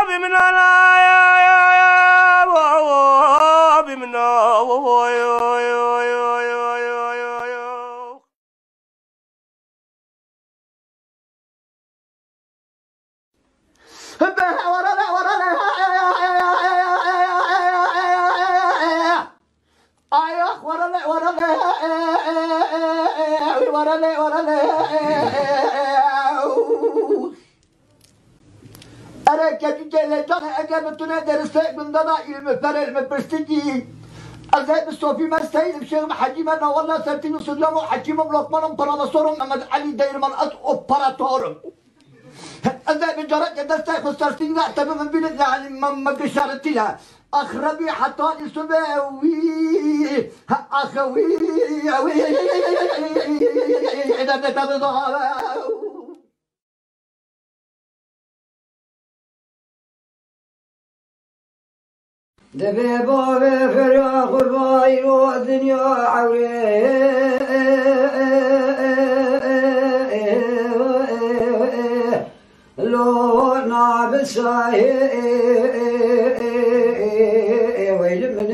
bi min ana, wa bi min ana. Ere keçû têlê canê, eger bi tune deristê gundana îlmi ferê mi pirstikî, ez ê bi sofî me seyr bi şêx me hecî me nawalla sertîn û sirlam û hekîm û lokman û profesor û Mehmed Elî Deyirman ez operator im. Ez ê bi carekê destê xwe sertîn ne tebe min bîne, yanî me, me gişaretîne. Ax Rebî heta îsubê wî, ax wî, wî, Divê bavê feriya xurvayî ro dinya ewrê. Lo nabisayê weyli min.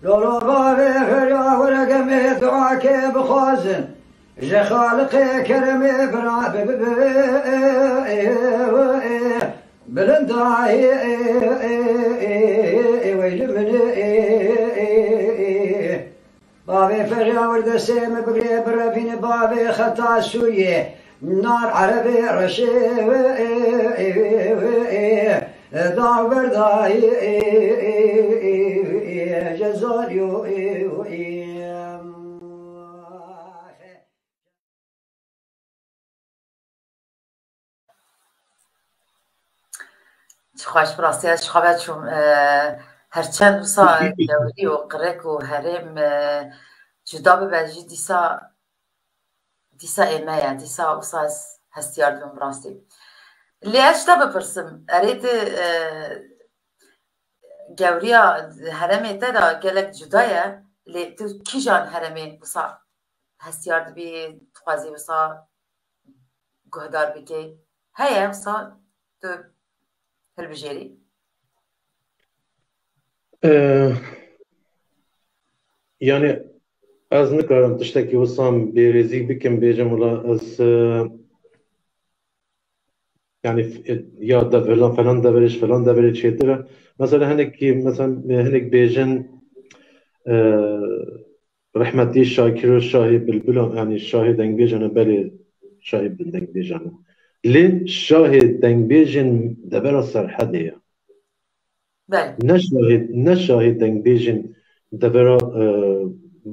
Lolo bavê feriya were gemê duake bixwazin. Ji Xaliqê keremê bira bi, bi, bi, bilindayê weyli min. Bavê feriya werdesê me bigirê birevîne bavê xeta Sûriyê. Nar erebê reşê dawberdayê cezaryo. Çi xweş, bi rastî ez ji xwe ve çûm. E, Her çend wisa gewrî û qirek û herêm, e, cuda bibe jî dîsa, dîsa ê me ye, dîsa wisa ez hestiyar dibim rastî. Lê ez ji te bipirsim, erê tu, e, gewriya herêmê te de gelek cuda ye, lê tu kîjan herêmê wisa hestiyar dibî, dixwazî wisa guhdar bikey? Heye wisa tu hilbijêrî? Ee, yani ez nikarim tiştekî wisan bêrêzî bikim, bêjim wila ez, e, yani, e, ya dev-, falan, falan deverê ji falan deverê çêtir e. Mesela hinek, mesela, e, hinek bêjin, e, rehmetî Şakiro şahê bilbilan, yani şahê dengbêjan e, belê şahê bin dengbêjan e. Lê şahê dengbêjên devera Serhedê ye. Belê. Ne şahê, ne şahê dengbêjên devera, e,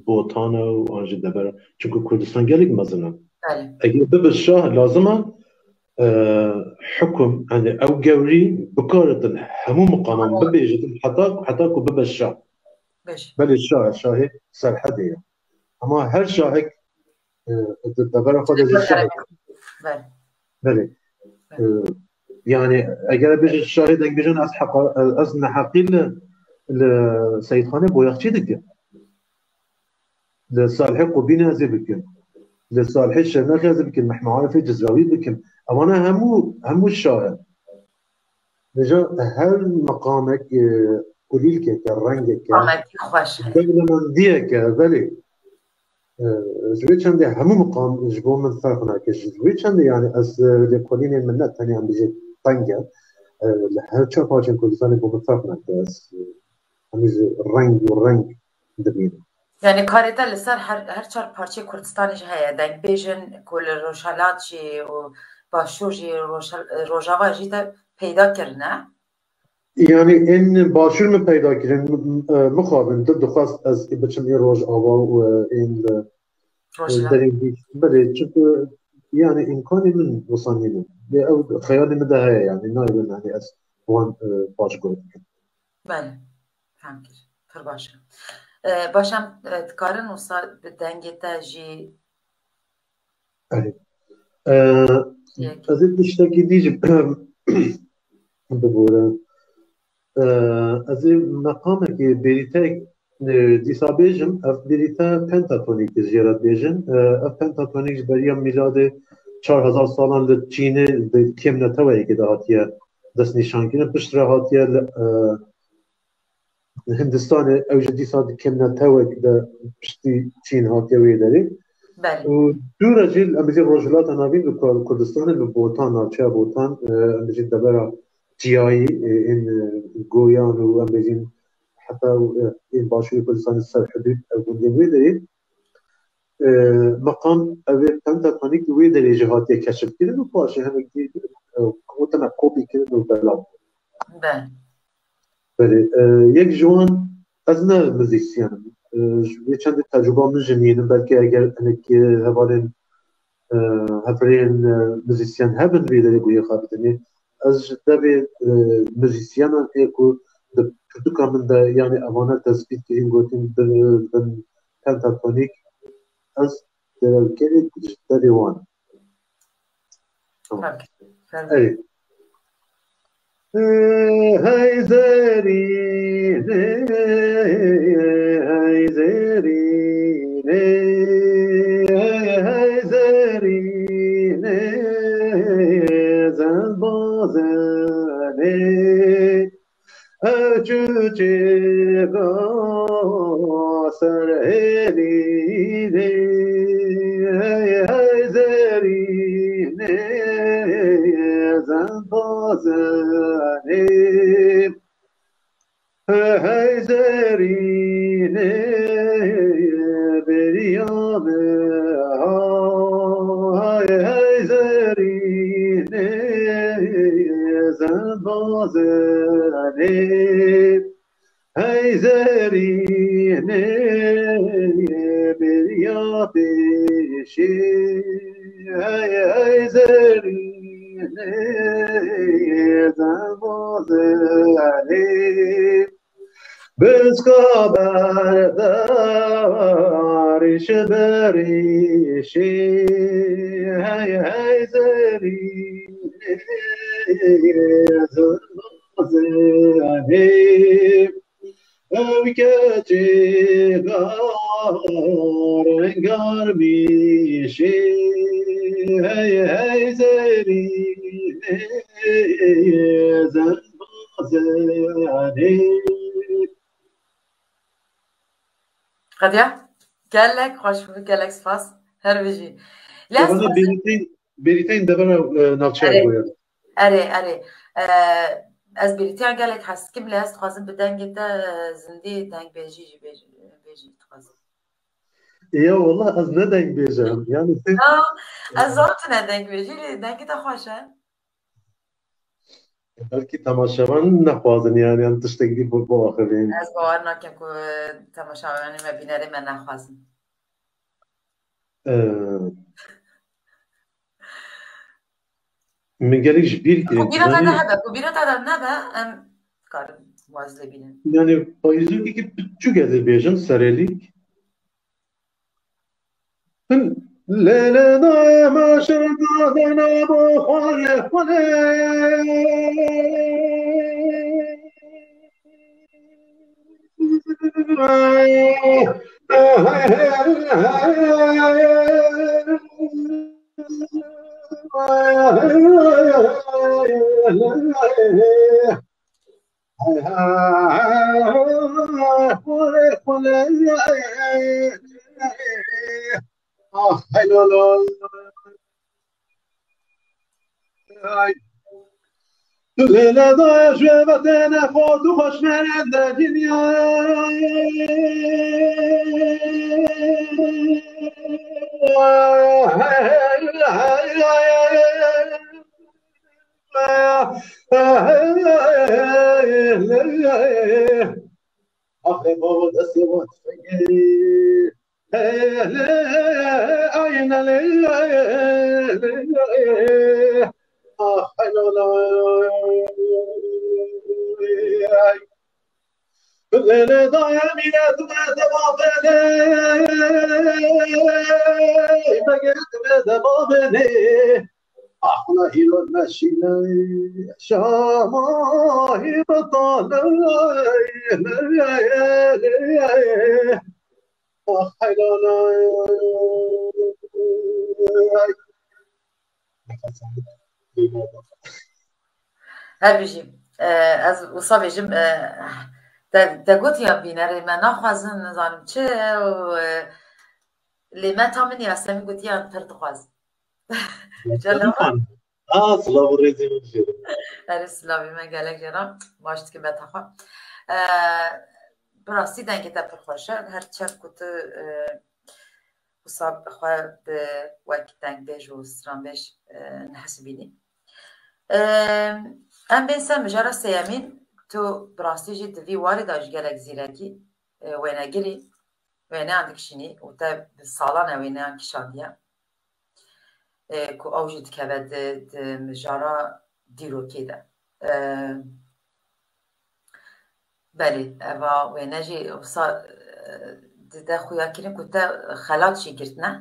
Botan e û an jî devera. Çunku Kurdistan gelek mezin e. Belê. Eger bibe şah lazim e, e, hukum, yani ew gewrî bikaritin hemû miqaman bibêjitin heta, heta ku bibe şah. Beş. Belê şah, şahê Serhedê ye. Ama her şahek, e, di devera xwe de jî şah. Belê. Belê. E, yani eger bêje şahê dengbêjan, ez heqa-, ez neheqî li, li Seyîdxanê Boyaxçî dikim. Li Salihê Qubînê ez ê bikim. Li Salihê Şirnexê ez ê bikim. Mehme Arifê Cizrawî bikim. Evana hemû, hemû şah in. Vêca her meqamek, e, kulîlkeke, rengeke, Amekî xweş heye. Dewlemendiyeke, belê. E, ji vê çendê hemû miqam ji bo min ferq nake. Ji vê çendê, yani ez, e, lêkolînên min ne tenya em bijê teng e. E, li her çar parçên Kurdistanê bo min ferq nake. Ez, e, hemî ji reng û reng dibînim. Yani karê te li ser her, her çar parçeyê Kurdistanê jî heye. Dengbêjin ku li Rojhelat jî û Başûr jî, Rojhel-, Rojava jî te peyda kirine. Yani ên Başûr min peyda kirin, m-, m-, e, mixabin, dil dixwest ez biçim ê Rojava û, e, ên li Rojhilat. Derê dî, belê, çunku yani îmkanê min wisa nîne. Lê ew xeyalê min de heye, yani nayê min, yani ez wan, e, paşguh bikim. Belê. Fem kir. Pir baş e. E, baş em, e, dikarin wisa bi dengê te jî Erê. E, yek. Ez ê tiştekî dî jî bibore. E, ez ê meqamekê, bêrîteyek, e, dîsa bêjim, ev bêrîte pentatonîk e, jê re dibêjin. E, ev pentatonîk ji beriya mîladê çar hezar salan li Çînê di kêm neteweyekê de hatiye destnîşankirin. Piştre hatiye li, e, Hindistanê, ew jî dîsa di kêm netewek de piştî Çîn hatiye wê derê. Belê. Û dû re jî em bijî Rojhilata Navîn bi Kur-, Kurdistanê, bi Botan, navçeya Botan, e, em bijî devera çiyayî, e, ên, e, Goyan û em bijîn heta, e, ên başûrê Kurdistanê ser hidûd, ev gundên wê derê. E, meqam ev ê pentatonîk li wê derê jî hatiye keşifkirin û paşê hinek dî, e, gotina kopî kirin û belav. Belê. Belê, e, yek ji wan, ez ne muzîsyen im. E, ji vê çendê tecrûba min jî nînin, belkî eger hinek, e, hevalên, e, hevrêyên, e, muzîsyen hebin vê derê guhê xwe bidin. Ê, ez ji devê, e, muzîsyenan ê ku di pirtûka min de, yanî evane destpêk kirîn, gotin bi, bin pentatonîk, ez derewkerek ji devê wan. Tamam. Peki. Sen Ey. Hey zerîne, hey zerîne, hey zerîne, zembazene. Ew çûçê ser hêlînê, hey, hey, zerînê, zembazanê. Hey, hey, zerînê, beriya me ha, hey, hey, zerînê, zembazanê. Hey zerînê beriya pêşî, hey, hey zerînê zembazanê. Biska berdarî ji berîşî, hey, hey, zerî, zerî. Ew keçê gar, gar bîşî, hey, hey, zerî, zerî. Qediya, gelek xweş bû, gelek spas. Her bijî. Lê ez Wala dixwazim bêrîteyên, bêrîteyên devera, e, navçeya Erê. Goya. Erê, erê. E, ez bêrîteya gelek hez dikim, lê ez dixwazim bi dengê te, e, zindî dengbêjî jî bêj-, bêjî dixwazim. Ya wallah ez ne dengbêj im. Yani Ya, ez zanim tu ne dengbêjî, lê dengê te xweş e. Belkî temaşevan nexwazin yani em tiştek dî bi-, biaxivin. Ez bawer nakim ku temaşevanê me, bînerê me nexwazin. Ee, min gelek ji bîr kirin. Ku bîra te de hebe, ku bîra te de nebe, em karin waz lê bînin. Yani payîzokekî piçûk ez ê bêjim, serêlîk. Lê lê dayê me şirda dene bo xwalê xwalê. Ah, helal olsun. Ay. Lele dayı şöbetene kodu hoş verende dünya. Akrep baba destê wan tüfengê. Ah, helal ay. Lele dayı mine dime de babene. Mege dime de babene. Ahla hilo meşine şama hibatale. Ah, helal. Her bijî. E, ez wisa bêjim, e, te, te gotiya bînerê me naxwazin, nizanim çi, û, e, lê me ta min Yasemîn gotiya pir dixwaz. Celawa? A, silav û rêzê min jê re. Erê, silavê me gelek jê re. Baş dike beta xwe. E, bi rastî dengê te pir xweş e. Her çend ku tu, e, wisa xwe bi wek dengbêj û stranbêj, e, nehesibînî. E, em bên ser mijara sêyemîn, tu bi rastî jî di vî warî de ji gelek zîrekî, e, wênegirî, wêneyan dikişînî û te bi salan e wêneyan kişandiye. E, ku ew jî dikeve di, di mijara dîrokê de. E, belê, eva wêne jî wisa, e, dide xuyakirin ku te xelat jî girtine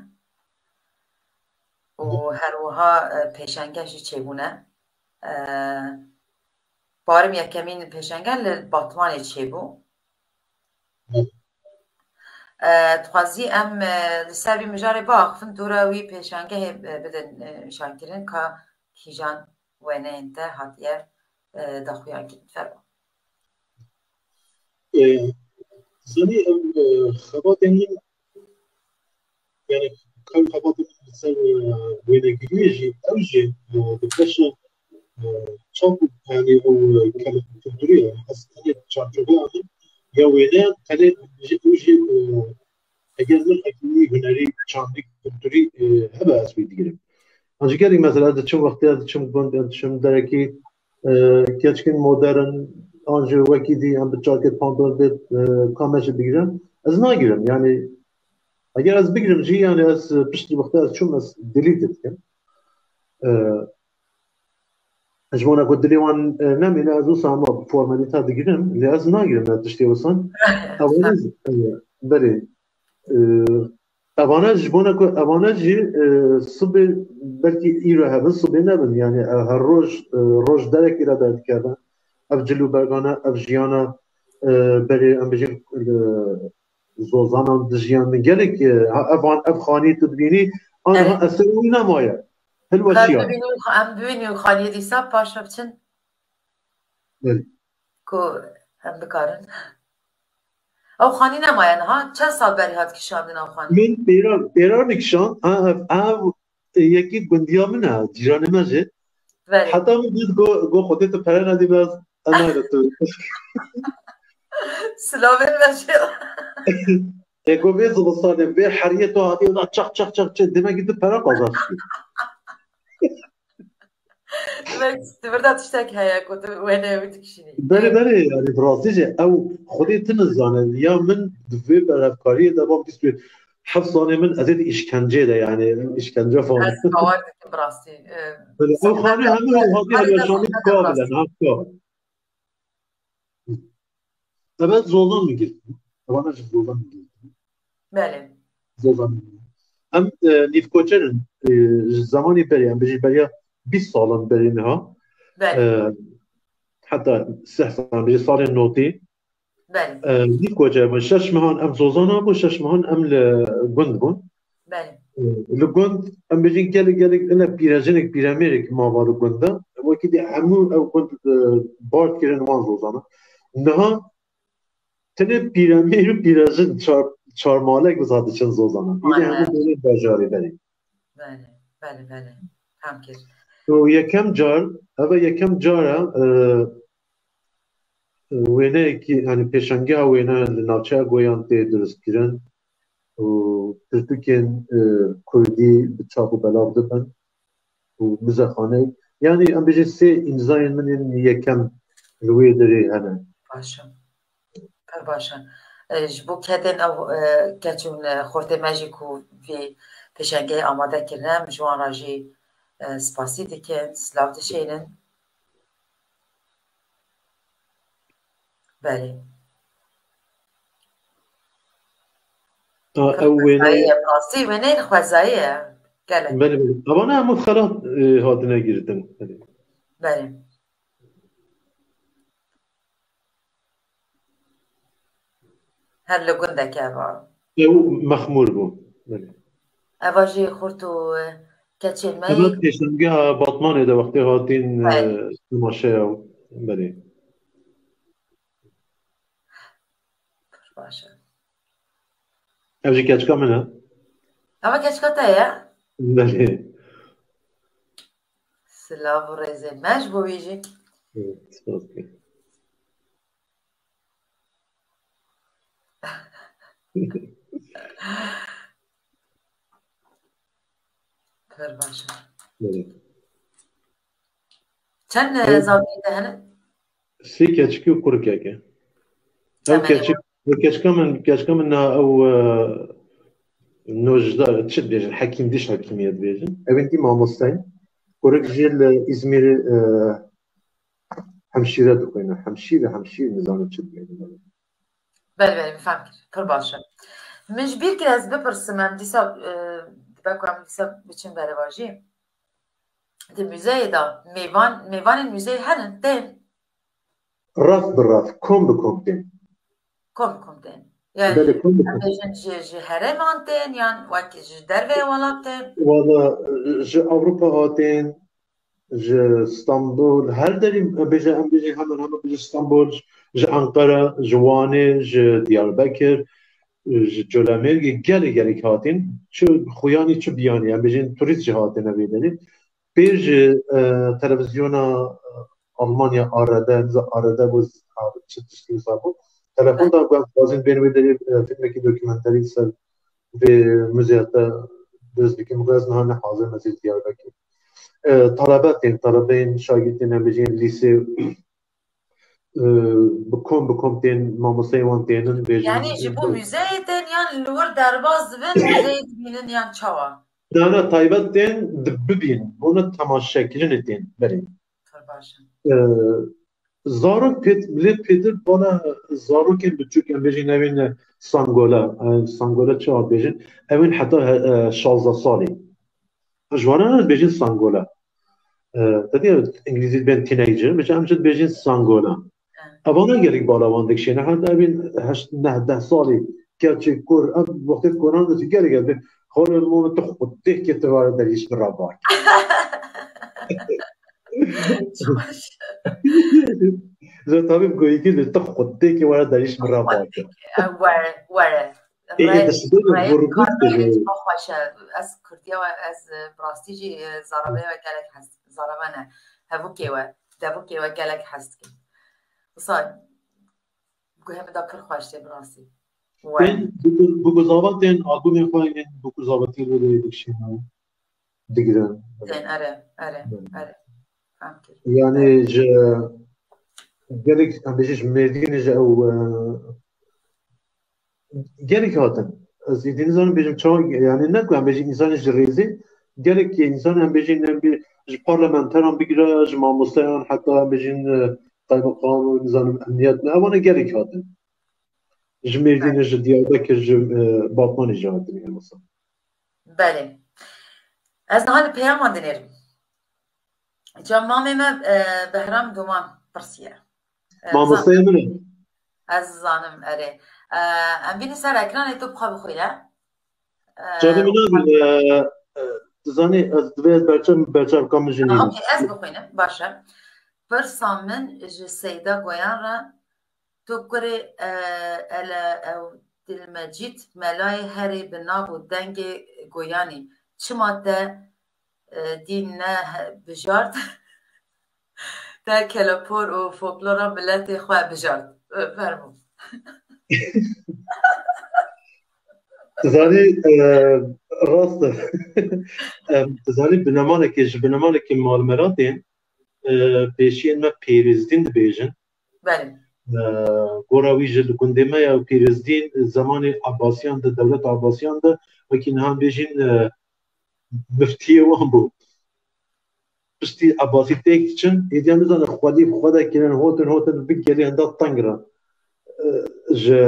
û her wiha, e, pêşenge jî çêbûne. E, barim yekemîn pêşenge li Batmanê çêbû. E, dixwazî em, e, li ser vî mijarê biaxifin, dora wî pêşangehê, e, bidin, e, nîşankirin ka kîjan wêneyên te hatiye, e, daxuyankirin. Fermo. E, zanî em, e, xebatên min Yani, kar xebatê min li ser, e, wênegiriyê jî, ew jî, e, di beşa, e, çap û, yani, ew, e, kele-, kulturî, yani, ez tenê çarçoveya min ya wêneyan tenê jî, ew jî, e, eger min hekîmî, hunerî, çandî, kulturî, e, hebe ez wî digirim. An ji gelî mesela diçim wextê ez diçim gund, ez diçim derekî, e, keçikên modern, an jî wekî dî em bi çarkê pantolon dê, e, ka me jî bigirin. Ez nagirim, yani, eger ez bigirim jî, yani, ez, e, piştî wextê ez çûm, ez delete dikim. E, Ji bona ku dilê wan, e, nemîne, ez wisa hema bi formalîte digirim, lê ez nagirim ne tiştê wisan. Ewana jî, e, berê, e, evana ji bona ku, evana jî, e, sibê belkî îro hebin, sibê nebin. Yani, e, her roj, e, roj derekî re derdikevin. Ev cil û bergane, ev jiyana, e, berê em bêjin, e, zozanan dijiyan min gelek, e, ha, ev, ev xanî tu dibînî, an, ha, eser wî nemaye. Hilweşiya. Em bibînin, em bibînin xaniyê dîsa paş ve biçin. Belê. Ku em bikarin. Ew xanî nemaye niha. Çend sal berî hat kişandin ew xanî? Min pêra, pêra min kişand. Ha, ev, ev yekî gundiya min e, cîranê me jî. Belê. Heta min dît go, go Xwedê tu pere nedî, ez, ez nayre tu. Silavên me jî. Ê, go vê zivistanê, vê heriyê tu hatî, wina çaq, çaq, çaq, çaq, demek ki tu pere qazançtî. Demek, di vir de tiştek heye ku tu wêneyê wî dikişînî. Berê, berê, yani, bi rastî jî ew Xwedê tu nizane. Ya min di vê berhevkariyê de van bîst û heft salê min, ez ê di îşkenceyê de, yani, îşkence falan. Ez bawer dikim bi rastî. E, Belê, ew xanî hemû ew hatî hemû hemû şanî ka bile, nav ka. Ev zozan min girtin. Evana jî zozan min girtin. Belê. Zozan min girtin. Em, e, nîvkoçer in, e, ji zemanî berê, em bêjî beriya bîst salan berê niha. Belê. E, heta sih salan, bêjî salên notî. Belê. E, nîvkoçer bûn. Şeş mehan em zozana bûn, şeş mehan em li gund bûn. Belê. Li gund, em bêjin gelek, gelek, ine pîrejinek, pîremêrek mava li gund de. Wekî dî hemû ew gund, e, bar kirin wan zozana. Niha tenê pîremêr û pîrejin çar, çar malek biza diçin zozana. Îdî hemû dêne bajarê berê. Belê, belê, belê. Tam kir. Û yekem car, ev e yekem car e, e, e, wêneyekî, yani pêşangeha wêneyan li navçeya Goyan tê dirustkirin û pirtûkên, e, kurdî bi çap û belav dibin û muzexaneyê. Yani em bêjin sê îmzayên min ên yekem li wê derê hene. Baş e. Pir baş e. E, ji bo kedên ew, e, keç û, e, xortê me jî ku vî pêşengehê amade kirine, em ji wan re jî, e, spasî dikin, silav dişênin. Belê. A, ew wêneyê xwezayî ye, rastî wêneyên xwezayî ye. Gelek. Belê, belê. Evana hemû xelat, e, hatine girtin. Belê. Belê. Her li gundekê eva. Ew mexmûr bû. Belê. Eva jî xurt û keçên me Eva yî. Pêşangeha Batmanê de wextê hatîn, Belê. e, temaşeya, belê. Pir baş e. Ev jî keçika min e. Eva keçika te ye? Belê. Silav û rêzê me ji bo wî jî. Evet, spas dikim. Pir baş e. Evet. Çend, e, Evet. Zarokê te hene? Sê keçikî û kurikek e. Ew Temel. keçik, ew keçika min, keçika min na ew, e, nojdar, çi dibêjin, hekîm, diş hekîmiyê dibêjin. Ew ên dî mamosteyî. Kurik jî li Îzmîrê, e, hemşîre dixwîne. Hemşîre, hemşîr, nizanim çi dibêjin. Belê, belê, min fehm kir. Pir baş e. Min ji bîr kir ez bipirsim, em dîsa, e, dibe ku em dîsa biçin berevajî. Di muzeyê de mêvan, mêvanên muzeyê henin, tên? Raf bi raf, kom bi kom tên. Kom bi kom tên. Yani, Belê, kom bi em kom. bêjin ji, ji herêman tên, yan wek ji derveyê welat tên? Wala, ji Ewropa hatên, ji Stenbul, her derî, em bêje, em bêjin hemen hemen ji Stenbul, ji Ankara, ji Wanê, ji Diyarbekir, ji Colemêrgê, gelek gelek hatîn, çi xuyanî çi biyanî, em bêjin turîst jî hatine vê derê. Pê ji, e, televizyona, e, Almanya A R D, bize A R D bû, çi tiştî wisa bû. Telefon da ku em dixwazin bên wê derê, e, filmekî dokumenterî ser vê muzeya te dest bikin. Ku ez niha ne hazir, ez ê Diyarbekir. E, talebe tên, talebeyên şagirtên em bêjin lîsê, e, bi kom bi kom tên, mamosteyê wan tênin, bêjin. Yani ji bo muzeyê tên yan li wir derbas dibin, muzeyê dibînin yan çawa? Na, na, taybet tên di bibîn, bona temaşekirinê tên, berê. Pir Ee, zarok pêt, milê pêtir bana zarokên biçûk em bêjin evên sangola. Ee, sangola çawa bêjin? Evên heta e, şazde salî. Ji wana ne dibêjin sangola. Ee, te diye, îngilîzî dibên teenager, mesela em jî dibêjin sangola. Evana gelek bala wan dikişîne. Heta evên heşt, neh, deh salî, keçê, kur, ev wextê koran dibêjin gelek ez bê. Xalê min tu xwedê kê tu vare derîş min re bak. Ji tabî goyîkî li tu xwedê kê were derîş min re bak. Were, were. Ê, ê, destê min vurgût kiriye. Xweş e. Ez kurdiya we, ez, e, bi rastî jî, e, zaraveya we gelek hez dikim. Zarave ne. Hevokê we, devokê we gelek hez dikim. Wisa guhê min de pir xweş tê bi rastî. Were. Tên, bûku, bûku zavatên albûmên xwe yên bûku zavatî lê dikişînin, digirin. Tên, erê, erê, erê. Fem kir. Yani ji gelek, em bêjin ji Mêrdînê ji ew, e, gelek hatin. Ez êdî nizanim bêjim çawa, yani ne ku em bêjin însanê ji rêzê, gelek însan em bêjin em bê, ji parlamenteran bigire, ji mamosteyan heta em bêjin, e, qaymeqam, nizanim emniyet ne, evana gelek hatin. Ji Mêrdînê, ji Diyarbekir, ji, e, Batmanê jî hatin mesela. Belê. Ez niha li peyaman dinêrim. Ca mamê me, e, Behram Doman pirsiye. E, Mamosteyê min e. Ez zanim, erê. E, em bînin ser ekranê, tu bi xwe bixwîne. E, Çavê min nabî, e, e, tu zanî, ez divê ez berçav, berçavka min jî Ha, nînim. okey, ez bixwînim, baş e. Pirsa min ji Seyda Goyan re, tu kurê, e, ele ew Dilmecîd Melayê herê bi nav û dengê Goyanî. Çima te, e, dîn ne he-, bijart? Te kelepor û folklora miletê xwe bijart. E, fermo. Tu zanî, e, rast e. Em, tu zanî binemalekê, ji binemalekê malmeratên, e, pêşiyên me pêrêzdîn dibêjin. Belê. E, gora wî jî li gundê me ye û pêrêzdîn zemanê Abbasiyan de, dewleta Abbasiyan de, wekî niha bêjin, e, miftiyê wan bû. Piştî Abbasî têk diçin, êdiya nizane xwedî bi xwe de kirin, hotin, hotin, bi gelê henda teng re. E, ji,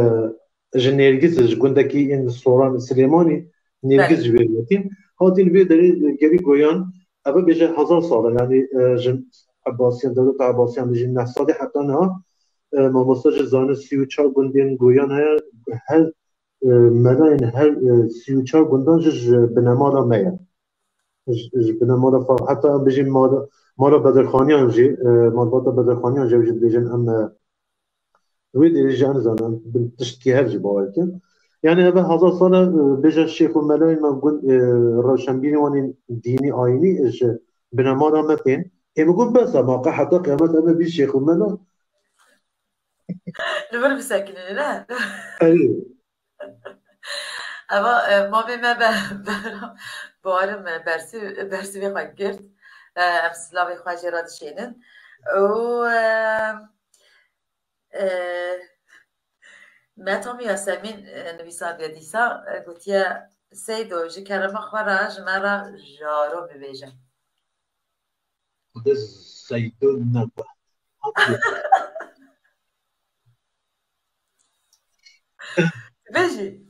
ji Nêrgiz, ji gundekî yên Soran Silêmanî, Nêrgiz Belê. ji wê hatîn. Hatîn vê derê gerî Goyan, eve bêje hezar sal e, yanî, e, ji Abbasiyan, dewleta Abbasiyan bêjin neh sedî heta niha, e, mamoste jî zanin sî û çar gundên Goyan heye, her, e, melayên her, e, sî û çar gundan jî ji binemala me ye. Ji, ji binemala xwe, heta em bêjin mala, mala Bedirxaniyan jî, e, malbata Bedirxaniyan jî ew jî dibêjin em, e, wê derê jî em zanin, bi tiştkî hev jî bawer dikin. Yani eve hezar sal e, bêje şêx û melayên me gund, e, rewşenbîrên wan ên dînî, ayînî, e, ji binemala me tên. Ê min got bes e, ma qe heta qiyamet em ê bî şêx û mela. Li vir bisekinîne, ne? Erê. Eva, e, mamê me be, Behram, barim, e, bersî-, bersîvê xwe girt. E, em silavê xwe jê re dişênin. Û, e, e, Metam Yasemîn, e, nivîsandiye dîsa, e, gotiye, Seydo, ji kerema xwe re ji me re jaro bibêje. Xwedê Seydo nebe. Bêjî.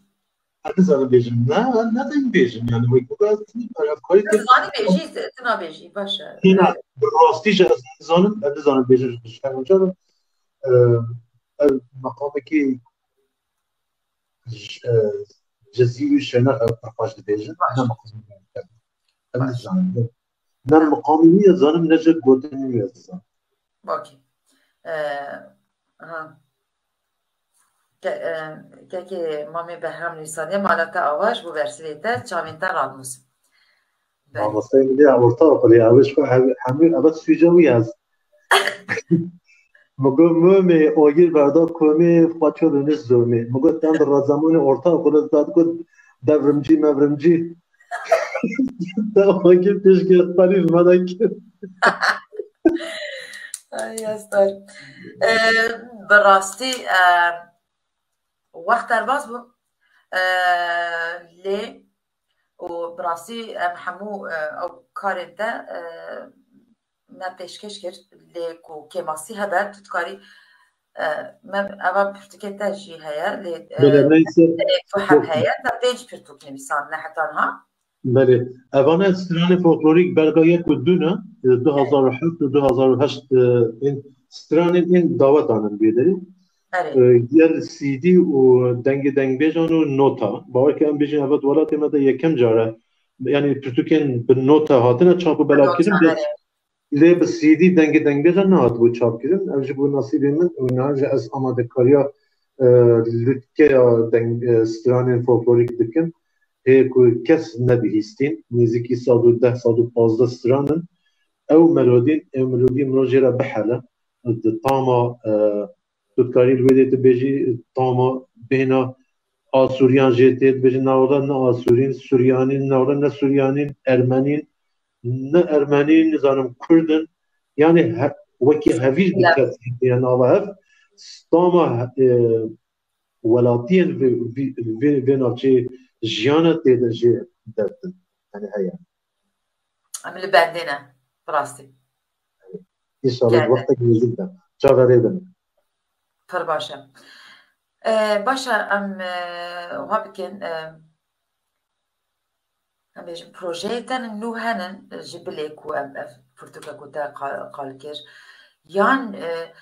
Ez nizanim bêjim. Ne, ne deng bêjim. Yani, wek bu kadar, yani, kayıt Tu zanî bêjî, tu nabêjî, baş e. Hîna, bi rastî jî ez nizanim, ez nizanim bêjim, ji şerm caran, e, ev meqamekî j-, e, cizî û şênex ew pir xweş dibêjin. Baş. Ne meqamekî. Ez Baş. nizanim. Ne meqamî wî ez zanim, ne jî gotinên wî ez zanim. Okey. E, ha. Ke-, e, kekê Mamê Behram nivîsandiye, mala te awa ji bo bersivê te, çavên te radnûs. Belê. Mamosteyê min ya orta okulê, ew ji xwe hev-, hemû, ev sûca wî ez. Min got, Momê, agir berda komê, xwe ço riniş zomê. Min got, ten di rezemanê orta okulê de digot, devrimcî, mevrimcî. Te agir pêşkêşxerî li me nekir. Ay, Estar. E, bi rastî, e, wext derbas bû. E, lê û bi rastî em hemû, e, ew karên te, e, me pêşkêş kir, lê ku kêmasî hebe, tu dikarî, e, me, eva pirtûkê te jî heye, lê, e, Belê, neyse. Lê tu heb Yok. Heye, te pênc pirtûk nivîsandine heta niha. Belê. Evane stranê folklorîk belga yek û du ne, e, du hazar û heft û du hazar û heşt, e, in stranên in dawetan in bê derê. Erê. E, gel C D û dengê dengbêjan û nota. Bawer ke em bêjin eva di welatê me de yekem care, yani pirtûkên bi nota hatine çap û belavkirin, Nota, bes erê. Lê bi C D dengê dengbêjan nehatibû çapkirin. Ev ji bo nasîbê min û niha jî ez amadekariya, e, lûtkeya deng-, e, stranên folklorîk dikim. Hê ku kes nebihîstîn, nêzîkî sed û deh, sed û pazdeh stran in. Ew melodîn, ew melodî min jê re bihele. Di tama, e, tu dikarî li wê dê tu bêjî tama bêhna Asûriyan jê tê, dibêjin navla ne Asûrîn, Suryanîn, navla ne Suryanîn, Ermenîn, ne Ermenî, nizanim Kurd in. Yani he-, wekî hevîr Ya. Diket, yani nava hev, stama, e, welatiyên vê, vê, vê, vê navçeyê jiyana tê de jê derdin. Yani heye. Em li bendê ne, bi rastî. İnşallah Geldi. Wextek nêzîk de. Çaverê bin. Pir baş e. E, baş e, em, e, wiha bikin, e, em bêjin projeyê te nû henin, e, ji bilê ku em ev pirtûke ku te qal, qal kir. Yan, e,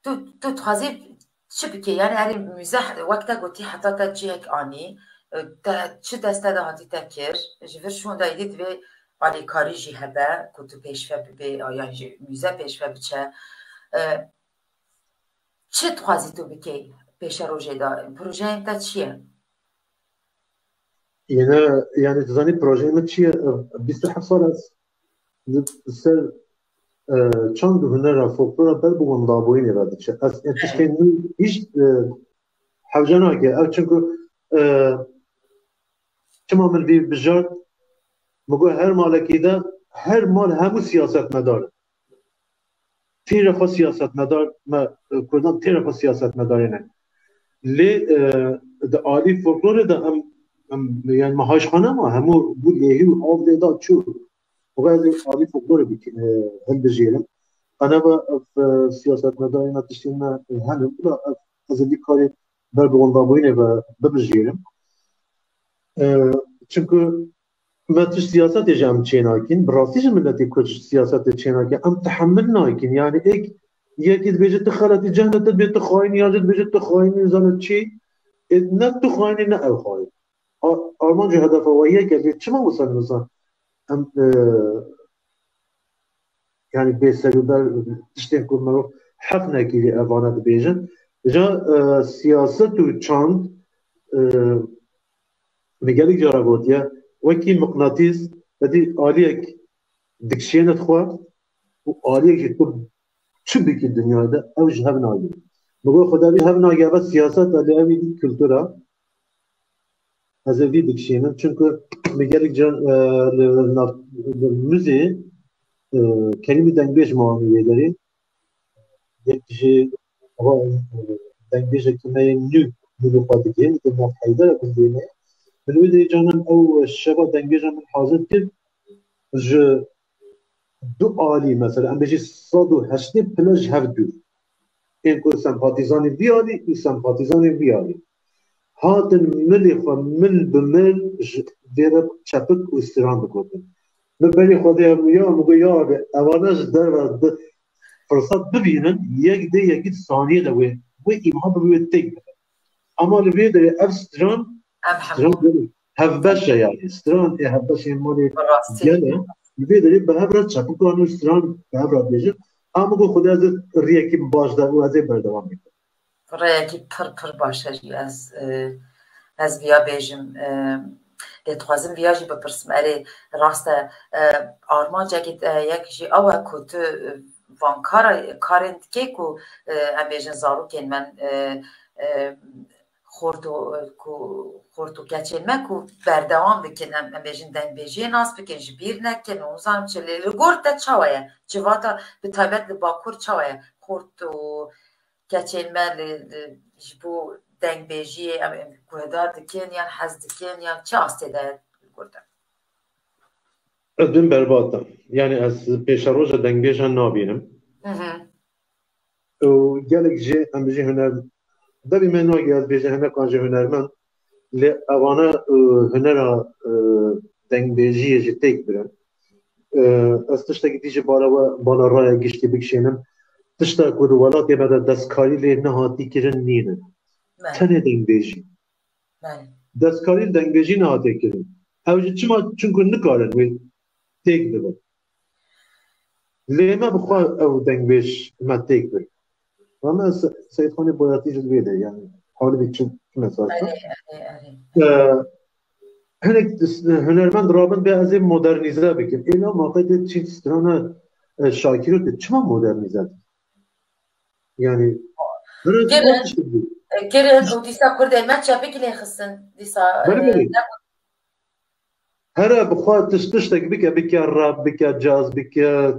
tu, tu dixwazî çi bikê? Yani erê müze, wek te gotî heta te cihek anî, e, te çi deste de hatî te kir, ji vir şûnda êdî divê alîkarî jî hebe, ku tu pêşve bibê, yan jî müze pêşve biçe. E, Çi dixwazî tu bikey pêşerojê de? Projeyên te çi ye? Yine, yani, tu zanî projeyê min çi ye? Bîst û heft sal ez li ser, e, çand û hunera folklora ber bi wendabûyînê ve diçe. Ez, e, tiştên nû hîç, e, hewce nake. Ev çimku, e, çima min vî bijart, min got her malekî de, her mal hemû siyasetmedar in. Têra xwe siyasetmedar me, Kurdan têra xwe siyasetmedarê ne. Lê, e, di alî folklorê de em, em, yani me hajxane ma hemû bû lêhî û av lê da çû. Û ez ê alî folklorê bik-, e, hilbijêrim. Qeneva ev, e, siyasetmedarê me tiştên me, e, henin. Bila ev, ez ê vî karê ber bi wendabûyînê ve bibijêrim. E, çimku me tişt siyasetê jî em çênakîn. Bi rastî jî miletê Kurd ji siyasetê çênake. Em tehemil nakin. Yani êk yekî dibêje tu xeletî cehne te dibê tu xayîn, ya jî dibêje tu xayîn, nizane çi. E, ne tu xayînî ne ew xayîn. A-, armanc û hedefa we yek e, lê çima wisa nizan? Em, e, yani bê ser û ber tiştên ku mirov heq nekiriye evane dibêjin. Ja, e, siyaset û çand, e, me gelek cara gotiye, wekî miqnatîs, te dî aliyek dikişêne xwe û aliyek jî tu çi bikî dinyayê de, ew ji hev nagire. Min got, Xweda vî hev nagire, ev siyaset e, lê ew ê dî kultura. Ez ê vî dikişînim. Çimku min gelek can, e, li nav, li muzê, e, kelîmî dengbêj ma wê derê. Yek ji ava, e, dengbêjekî me yên nû, nû li xwe digihîn, di nav Heyder e, bi vê me. Min wê derê canan ew şeva dengbêja min hazir kir. Ji du alî, mesela, em bêjî sed û heştê pile ji hev dûr. Ên ku sempatîzanên vî alî û sempatîzanên vî alî hatin milê xwe mil bi mil ji vê re çepik û stran digotin. Min berê xwe de ya, min got, ya Rabbi, evane ji derve di firsat bibînin, yek dê yekî di saniyê de wê, wê îmha bibe, wê têk bibe. Ama li vê derê ev stran, Ev stran hemû. Hevbeş e yani. Stran ê hevbeşên malê Bi rastî. Gel e. Li vê derê bi hev re çepikan û stran bi hev re dibêjin. Ama ku Xwedê ez ê riyekî baş de û ez ê berdewam bikim. Rêyekî pir pir baş e jî ez, e, ez viya bêjim. E, lê dixwazim viya jî bipirsim. Erê, rast e, e, armancekî, e, yek jî ew e ku tu, e, van kara, karên dikê ku, e, em bêjin zarokên me, e, e, xort û, ku xort û keçên me ku berdewam bikin, em, em bêjin dengbêjiyê nas bikin, ji bîr nekin û nizanim çi. Lê li gor te çawa ye? Civata bi taybet li Bakur çawa ye? Xort û keçên me li, li, ji bo dengbêjiyê em, em guhdar dikin yan hez dikin yan çi astê de ye li gor te? Ez bin berbat im. Yani ez pêşeroja dengbêjan nabînim. Hı hı. Û gelek jî em jî huner, debî me nagê ez bêje hinekan jî hunermend. Lê evane, e, hunera, e, dengbêjiyê jî têk birin. E, ez tiştekî dî jî bala we, bala raya giştî bikişênim. Tişta ku di welatê me de destkarî lê nehatî kirin nîne. Belê. Tenê dengbêjî. Belê. Destkarî li dengbêjî nehate kirin. Ew jî çima? Çunku nikarin wê têk bibin. Lê me bi xwe ew dengbêj me têk bir. Ama Se-, Seyîdxanê Boyatî jî li vê de, yani, qalibî çi, çi mesaj Erê, erê, erê. Hinek hunermend rabin bê ez ê modernîze bikim. Êla maqetê çî strana, e, Şakîro te çima modernîze dikin? Yani, Kirin, kirin û dîsa kurdê me çepik lê xistin. Dîsa, Belê, e, belê. ne- Here bi xwe tiş-, tiştek bike, bike rap, bike caz, bike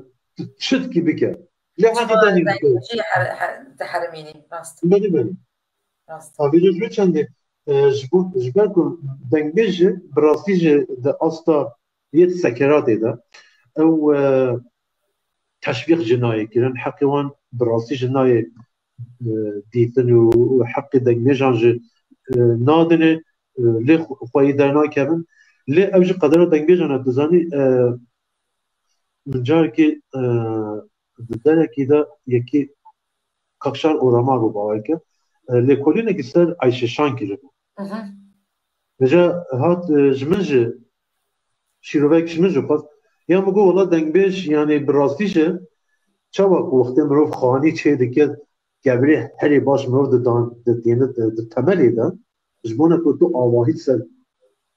çitkî bike. Lê heqî denî bike. Jî her-, her-, diherimînî, rast. Belê, belê. Rast. Ha, vêca ji çendê, e, ji bo, ji ber ku dengbêj jî bi rastî jî di asta yê sekeratê de ew, e, teşvîq jî nayê kirin. Heqê wan bi rastî jî nayê, e, dîtin û heqê dengbêjan jî, e, nadinê, e, lê xwe-, xweyî dernakevin. Lê ew jî qedera dengbêjan e, dizanî, e, min carekî, e, di derekî de yekî Kakşar Oramar bû, bawer ke, e, lêkolînekî ser Ayşe Şan kiribû. Hı hı. Vêca hat, e, ji min jî şîrovek ji min jî xwest. Ya min got, wela dengbêj, yani bi rastî jî çawa ku wextê mirov xanî çê dike, kevirê herê baş mirov didan, di, di, di, di temelê de, ji bona ku tu avahî ser,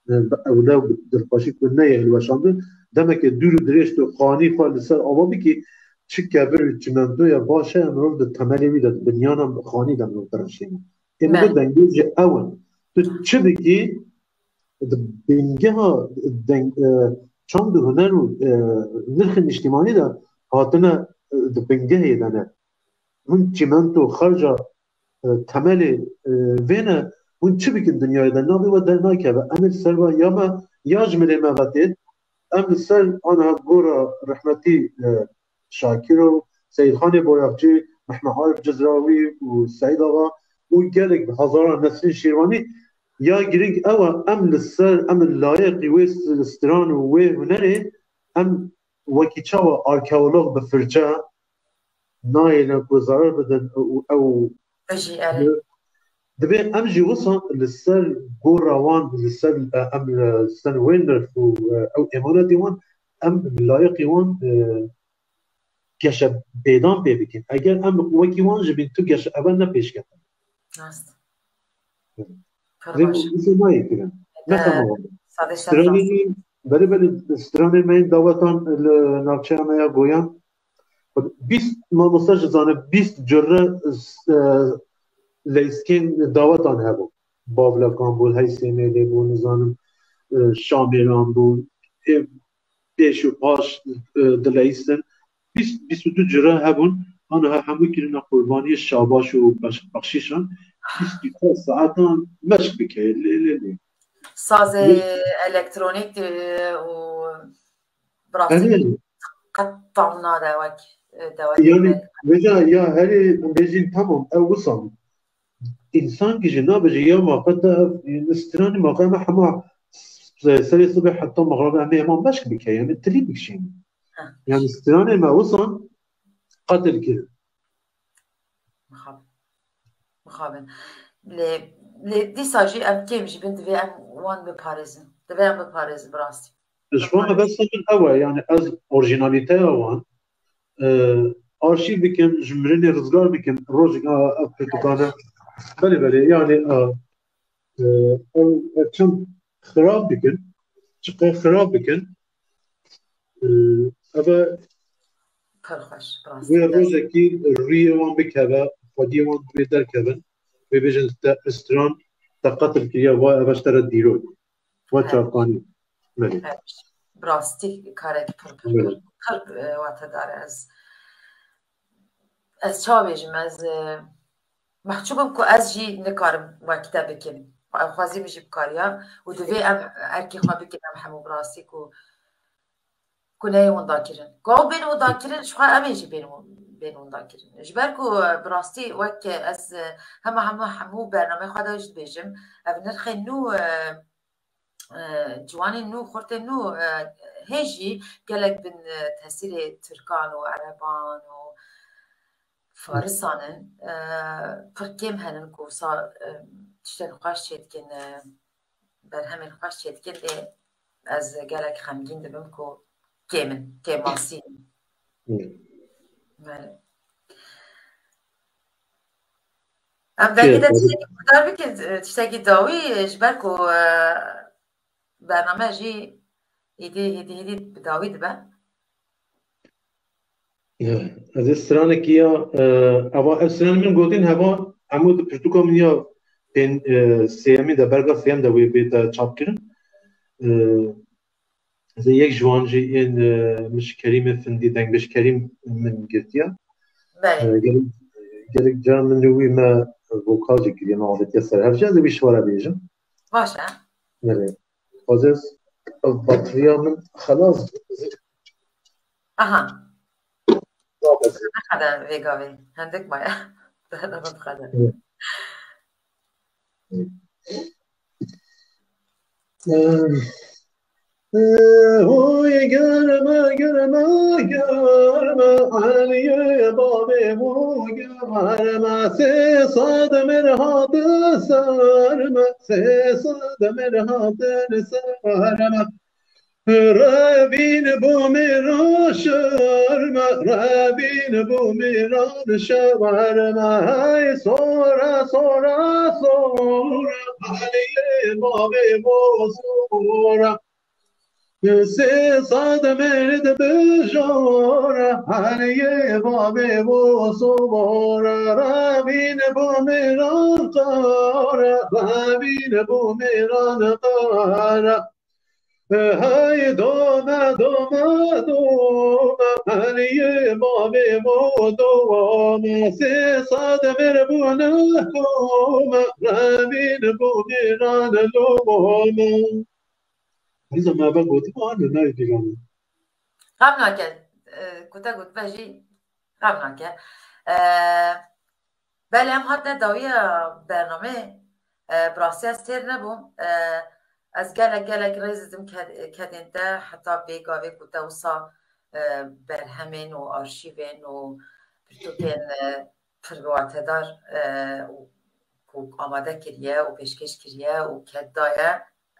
e, bi ewle û bi dilxweşî ku neyê hilweşandin, demeke dûr û dirêj tu xanî xwe li ser ava bikî, çi kevir û çimentoya baş heye, mirov di temelê wî de, di binyana xanî de mirov dirişîne. Ê, min got, dengê jî ew in. Tu çi bikî, di bingeha deng-, e, çand û huner û, e, nirxên niştimanî de hatine, e, di bingehê de ne. Hûn çîmento xerca, e, temelê, e, vê ne, hûn çi bikin dinyayê de? Navê we dernakeve. Em ê li ser ve ya me, ya ji milê me ve tê. Em li ser aniha gora rehmetî, e, Şakiro, Seyîdxanê Boyakçî, Mehmet Arif Cizrawî û Seîd Axa û gelek bi hezaran Nesrîn Şîrvanî ya girîng ew e, em li ser, em li layeqî wê s-, stran û wê hunerê em wekî çawa arkeolog bi firçe nayêne ku zarar bidin û ew Bijî, erê. Divê em jî wisa li ser gora wan, li ser, e, em, e, ser wê nirx û, e, ew emanetê wan, em bi layiqî wan, e, geşepêdan pê bikin. Eger em wekî wan jî bin, tu geşe-, eve ne pêşketin. Rast. Pir Vê baş. Wisa nayê kirin. Ne E, tamam. Sadê şer Stranê rast. Min, belê, belê, stranê me yên dawetan li navçeya me ya Goyan. Bîst mamoste ji zane, bîst cure, e, leyskên dawetan hebû. Bavlekan bû, Heysêmêlê bû, nizanim, e, Şamêlan bû, e, pêş û paş, e, dileyistin. Bîst, bîst û du cure hebûn, aniha hemû kirine qurbaniyê şabaş û beş-, bexşîşan. Bîst û çar saetan meşk bike, lê, lê, lê. Sazê Lê- elektronîk, e, û bi rastî Evet. qet tam nade wek, e, dewetê Yani, me. Vêca ya herê bêjîn tamam, ew wisa. Însan kî jî nabêje ya maqete ev, stranî maqe me hema s-, serê sibê heta mexrebe em ê hema meşk bike, yani tilî bikişîn. Heh. Yani stranê me wisa qetil kirin. Mixabin. Mixabin. Lê, lê dîsa jî em kêm jî bin divê em wan biparêzin. Divê em biparêzin bi rastî. Ji bo me besa min ew e, yani ez orjinalîteya wan, e, arşîv bikim, ji mirinê rizgar bikim, rojek a, ev pirtûkane. Belê, belê, yani, e, e, ew, ev çend xirab bikin, çiqe xirab bikin, e, ev e Pir xweş, bi rastî. Wê rojekî rûyê wan bikeve, xwediyê wan wê derkevin, wê bêjin te stran, te qetil kiriye, va ev e ji te re dîrok. Wa He. Çavkanî. Belê. He. Bi rastî karekî pir, pir, Belê. pir, pir, e, watedar e. Ez, ez çawa bêjim, ez, e, mehcûb im ku ez jî nikarim wek te bikim. Xwe-, xwezî min jî bikariya û divê em erkê xwe bikin, em hemû bi rastî ku Ku neyê winda kirin. Ku ew bên winda kirin, ji xwe em ê jî bên, bên winda kirin. Ji ber ku, e, bi rastî wek ez, e, hema hema hemû bernameyê xwe de jî dibêjim, ev nirxên nû, e, e, ciwanên nû, xurtên nû, e, hê jî gelek bin, e, tesîrê Tirkan û Ereban û Farisan in. E, pir kêm henin ku wisa, e, tiştên xweş çêdikin, e, berhemên xweş çêdikin, lê ez gelek xemgîn dibim ku kêm in, kêmasî in. Hmm. Belê. Em dengê te tiştekî guhdar bikin, tiştekî dawî, ji ber ku, e, bername jî hêdî, hêdî, hêdî bi dawî dibe. Ya, ez ê stranekî ya, e, eva, ev stranê min gotin, heva hemû di pirtûka min ya pên-, e, sêyemî de, berga sêyem de wê bête çapkirin. E, ez ê yek ji wan jî ên, e, min ji Kerîmê Findî, dengbêj Kerîm min girtiye. Belê. E, gelek, gelek caran min li wî me vokal jî kiriye, me avêtiye ser hev jî, ez ê wî ji we re bêjim. Baş e. Belê. Dixwazim ez, ev batriya min xelas bû. Aha. Nexede vê gavê. Hindik maye. Dixede. Oy germe, germe, germe, Eliyê bavê û germe, sê sed mir hate ser me, sê sed mir hatin ser me. Revîn bo mêran şerme, revîn bo mêran şerme. Hey sora, sora, sora, Eliyê bavê bo sora. Sê sed mêr dibijora, Eliyê bavê bo sora. Revîn bo mêran qara, revîn bo mêran qara. Hey dome, dome, dome, Eliyê bavê bo dome, sê sed mir bûne kome, revîn bo mêran lome. Rîza me ve gotiba, ne nayê bîra min. Xem nake, e, ku te gotibe jî xem nake. E, belê em hatine dawiya bernameyê, e, bi rastî ez têr nebûm. E, ez gelek, gelek rêz didim ked-, kedên te, heta vê gavê ku te wisa, e, berhemên û arşîvên û pirtûkên, e, pir watedar, e, û ku amade kiriye û pêşkêş kiriye û ked daye.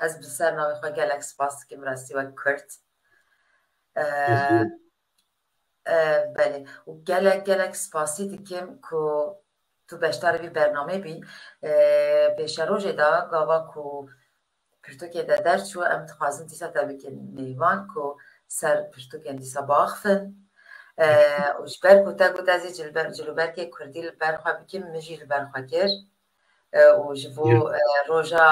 Ez bi ser navê xwe gelek spas dikim, rastî wek Kurd. E, e, belê. Û gelek, gelek spasî dikim ku tu beşdarê vî bernamê bî. E, pêşerojê de gava ku pirtûkê de derçû, em dixwazin dîsa te bikin mêvan ku ser pirtûkên dîsa biaxivin. E, û ji ber ku te got ez ê cilber-, cilûbergê kurdî li ber xwe bikim, min jî li ber xwe kir. E, û ji bo, e, roja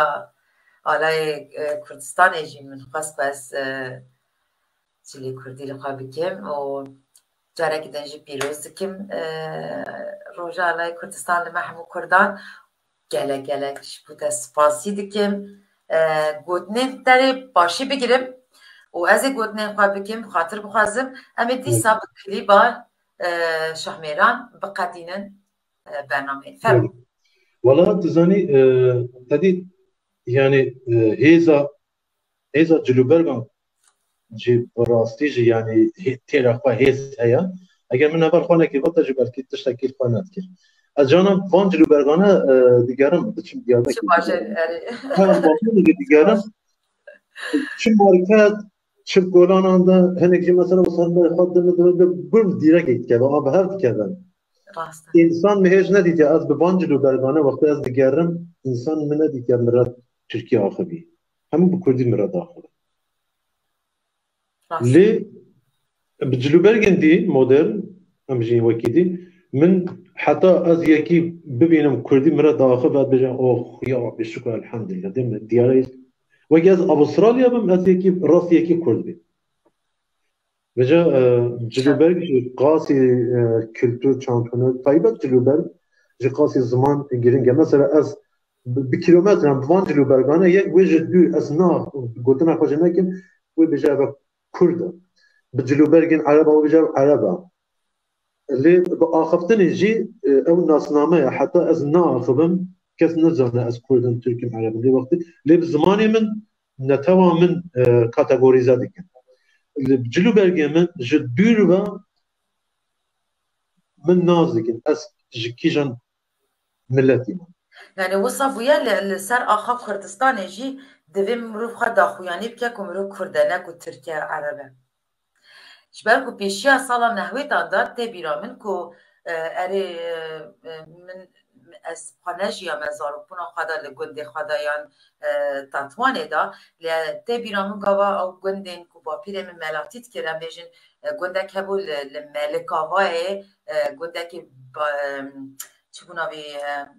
alayê, e, Kurdistanê jî min xwest ku ez, e, cilê kurdî li xwe bikim û carekî din jî pîroz dikim, e, roja alayê Kurdistan li me hemû Kurdan. Gelek gelek ji bo te spasî dikim. E, gotinên te rê başî bigirim û ez ê gotinên xwe bikim, xatir bixwazim. Em ê dîsa bi klîba, e, Şahmêran biqedînin, e, bernameyê. Fermo. Wala tu zanî, e, te dî, yani, e, hêza, hêza cilûbergan jî bi rastî jî, yani, hê-, têra xwe hêz heye. Eger min heval xwe nekir, vata jî belkî tiştekî li xwe nedikir. Ez canan van cilûbergane, e, digerim, diçim Diyarbekir. Çi baş e, erê. Ha, Bakurê digerim. Çi market, çi kolanan de, hinek jî mesela wisa li xwe dime, dime, dime, gul dîrekek dikeve, a bi hev dikeve. Rast e. Însan min hêj nedîtiye, ez bi van cilûbergane wextê ez digerim, însan min nedîtiye min re Tirkî axivî. Hemû bi kurdî min re diaxive. Rast. Lê bi cilûbergên dî modern, em jî wekî dî, min heta ez yekî bibînim kurdî min re diaxive, ez bêjim, oh, ya Rabbi, şukr, elhamdülillah, değil mi? Diyare, wekî ez Avustralya bim, ez yekî, rast yekî kurd bî. Vêca, e, cilûberg jî qasî, e, kultur çand hune, taybet cilûberg jî qasî ziman giring e. Mesela ez bi, bi kîlometran bi van cilûbergane yek wê ji dû ez na gotina xwe jî nekim, wê bêje ev kurd e. bi cilûbergên ereba û bêje ew ereb e. Lê bi axiftinê jî, e, ew nasname ye. Heta ez naaxivim, kes nizane ez kurd im, tirk im, ereb im. Lê wextê, lê bi zimanê min netewa min, e, kategorîze dikin. Li cilûbergê min ji dûr ve min nas dikin. Ez ji kîjan miletî me? Yani wisa bûye li, li ser axa Kurdistanê jî divê mirov xwe daxuyanî bike ku mirov Kurd e, ne ku Tirk e, Ereb e. Ji ber ku pêşiya sala nehwêdan de tê bîra min ku, e, erê, e, min, ez xwe nejiyame zarokbûna xwe de li gundê xwe de yan, e, Tetwanê de, lê tê bîra min gava ew gundên ku bapîrê min melatî dikir, em bêjin, e, gundek hebû li, li Melikavayê, e, gundekî ba-, e, çi bû navê, e,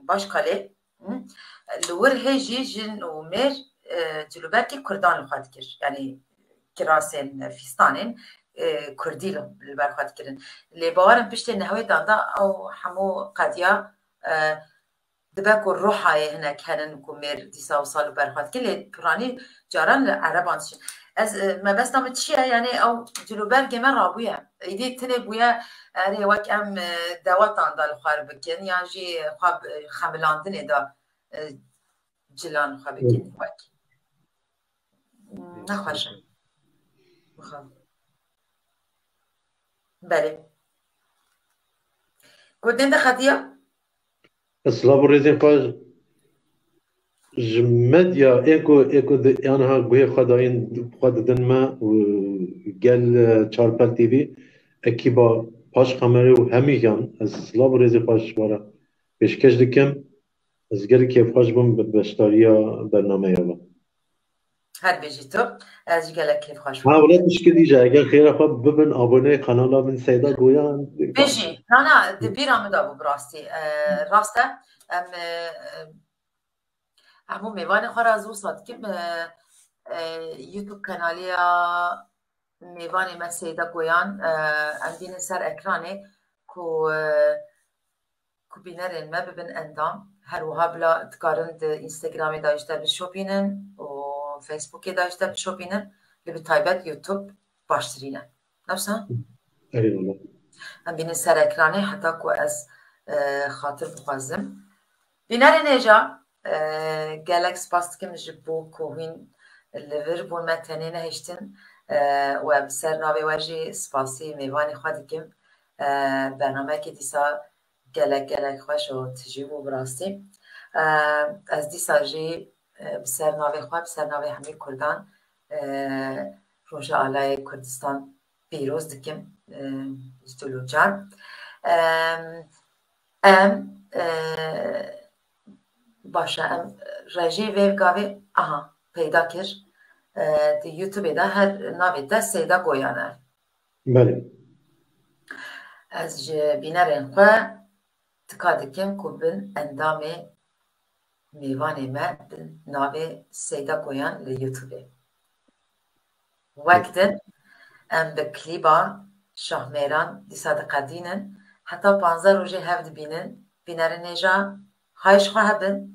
Başkalê. Hı? Li wir hê jî jin û mêr, e, cilûbergê kurdan li xwe dikir. Yanî kirasên, fîstanên, e, kurdî li, li ber xwe dikirin. Lê bawer in piştê nehwêdan de ew hemû qediya, e, dibe ku ruhayê hinek henin ku mêr dîsa wisa li ber xwe dikin. Lê piranî caran li ereban diçin. Ez, e, mebesta min çi ye? Yanî ew cilûbergê me rabûye. Êdî tinê bûye, erê, wek em, e, dewatan de li xwe bikin, yan jî xwe bi, xemilandinê de, e, cilan xwe bikin. Wek. Hmm, nexweş e. Belê. Gotên de xetiya? Silav û rêzên xwe ji medya ê ku, ê ku di, yan ha guhê xwe dayîn, xwe didin me û gel, e, Çarpel T V, ekîba paş kamere û hemî yan, ez silav û rêzê xwe ji we re pêşkeş dikim. Ez gelek kêfxweş bûm bi beşdariya bernameya we. Her bijî tu. Ez jî gelek kêfxweş bûm. Ha, wele tişkî dî jî, eger xêra xwe bibin aboneyê kanala min Seyda Goyan. Bijî. Na, na, di bîra min de bû bi rastî. E, rast e. Em, e, hemû mêvanê xwe re ez wisa dikim. E, e, YouTube kanaliya mêvanê me Seyda Goyan, e, em bînin ser ekranê ku, e, ku bînerên me bibin endam. Her wiha bila dikarin di Instagramê de ji te bişopînin û Facebookê de ji te bişopînin. Lê bi taybet YouTube baştirîn e. Ne wisa? Erê wele. Em bînin ser ekranê heta ku ez, e, xatir bixwazim. Bînerên hêja, e, gelek spas dikim ji bo ku hûn li vir bûn, me tenê nehiştin, e, û em ser navê we jî spasî mêvanê xwe dikim. E, bernameyekê dîsa gelek, gelek xweş û tijî bû bi rastî. E, ez dîsa jî, e, bi ser navê xwe, bi ser navê hemî Kurdan, e, Roja Alayê Kurdistan pîroz dikim, e, ji dil û can. Em, em, e, baş e, em rejê vê gavê, aha, peyda kir. E, di YouTubeê de her navê te Seyda Goyan e. Belê. Ez ji bînerên xwe tika dikim ku bin endamê mêvanê me bi navê Seyda Goyan li YouTubeê. Wek din em bi klîba Şahmêran dîsa diqedînin. Heta panzdeh rojê hev dibînin. Bînerên hêja, hay ji xwe hebin.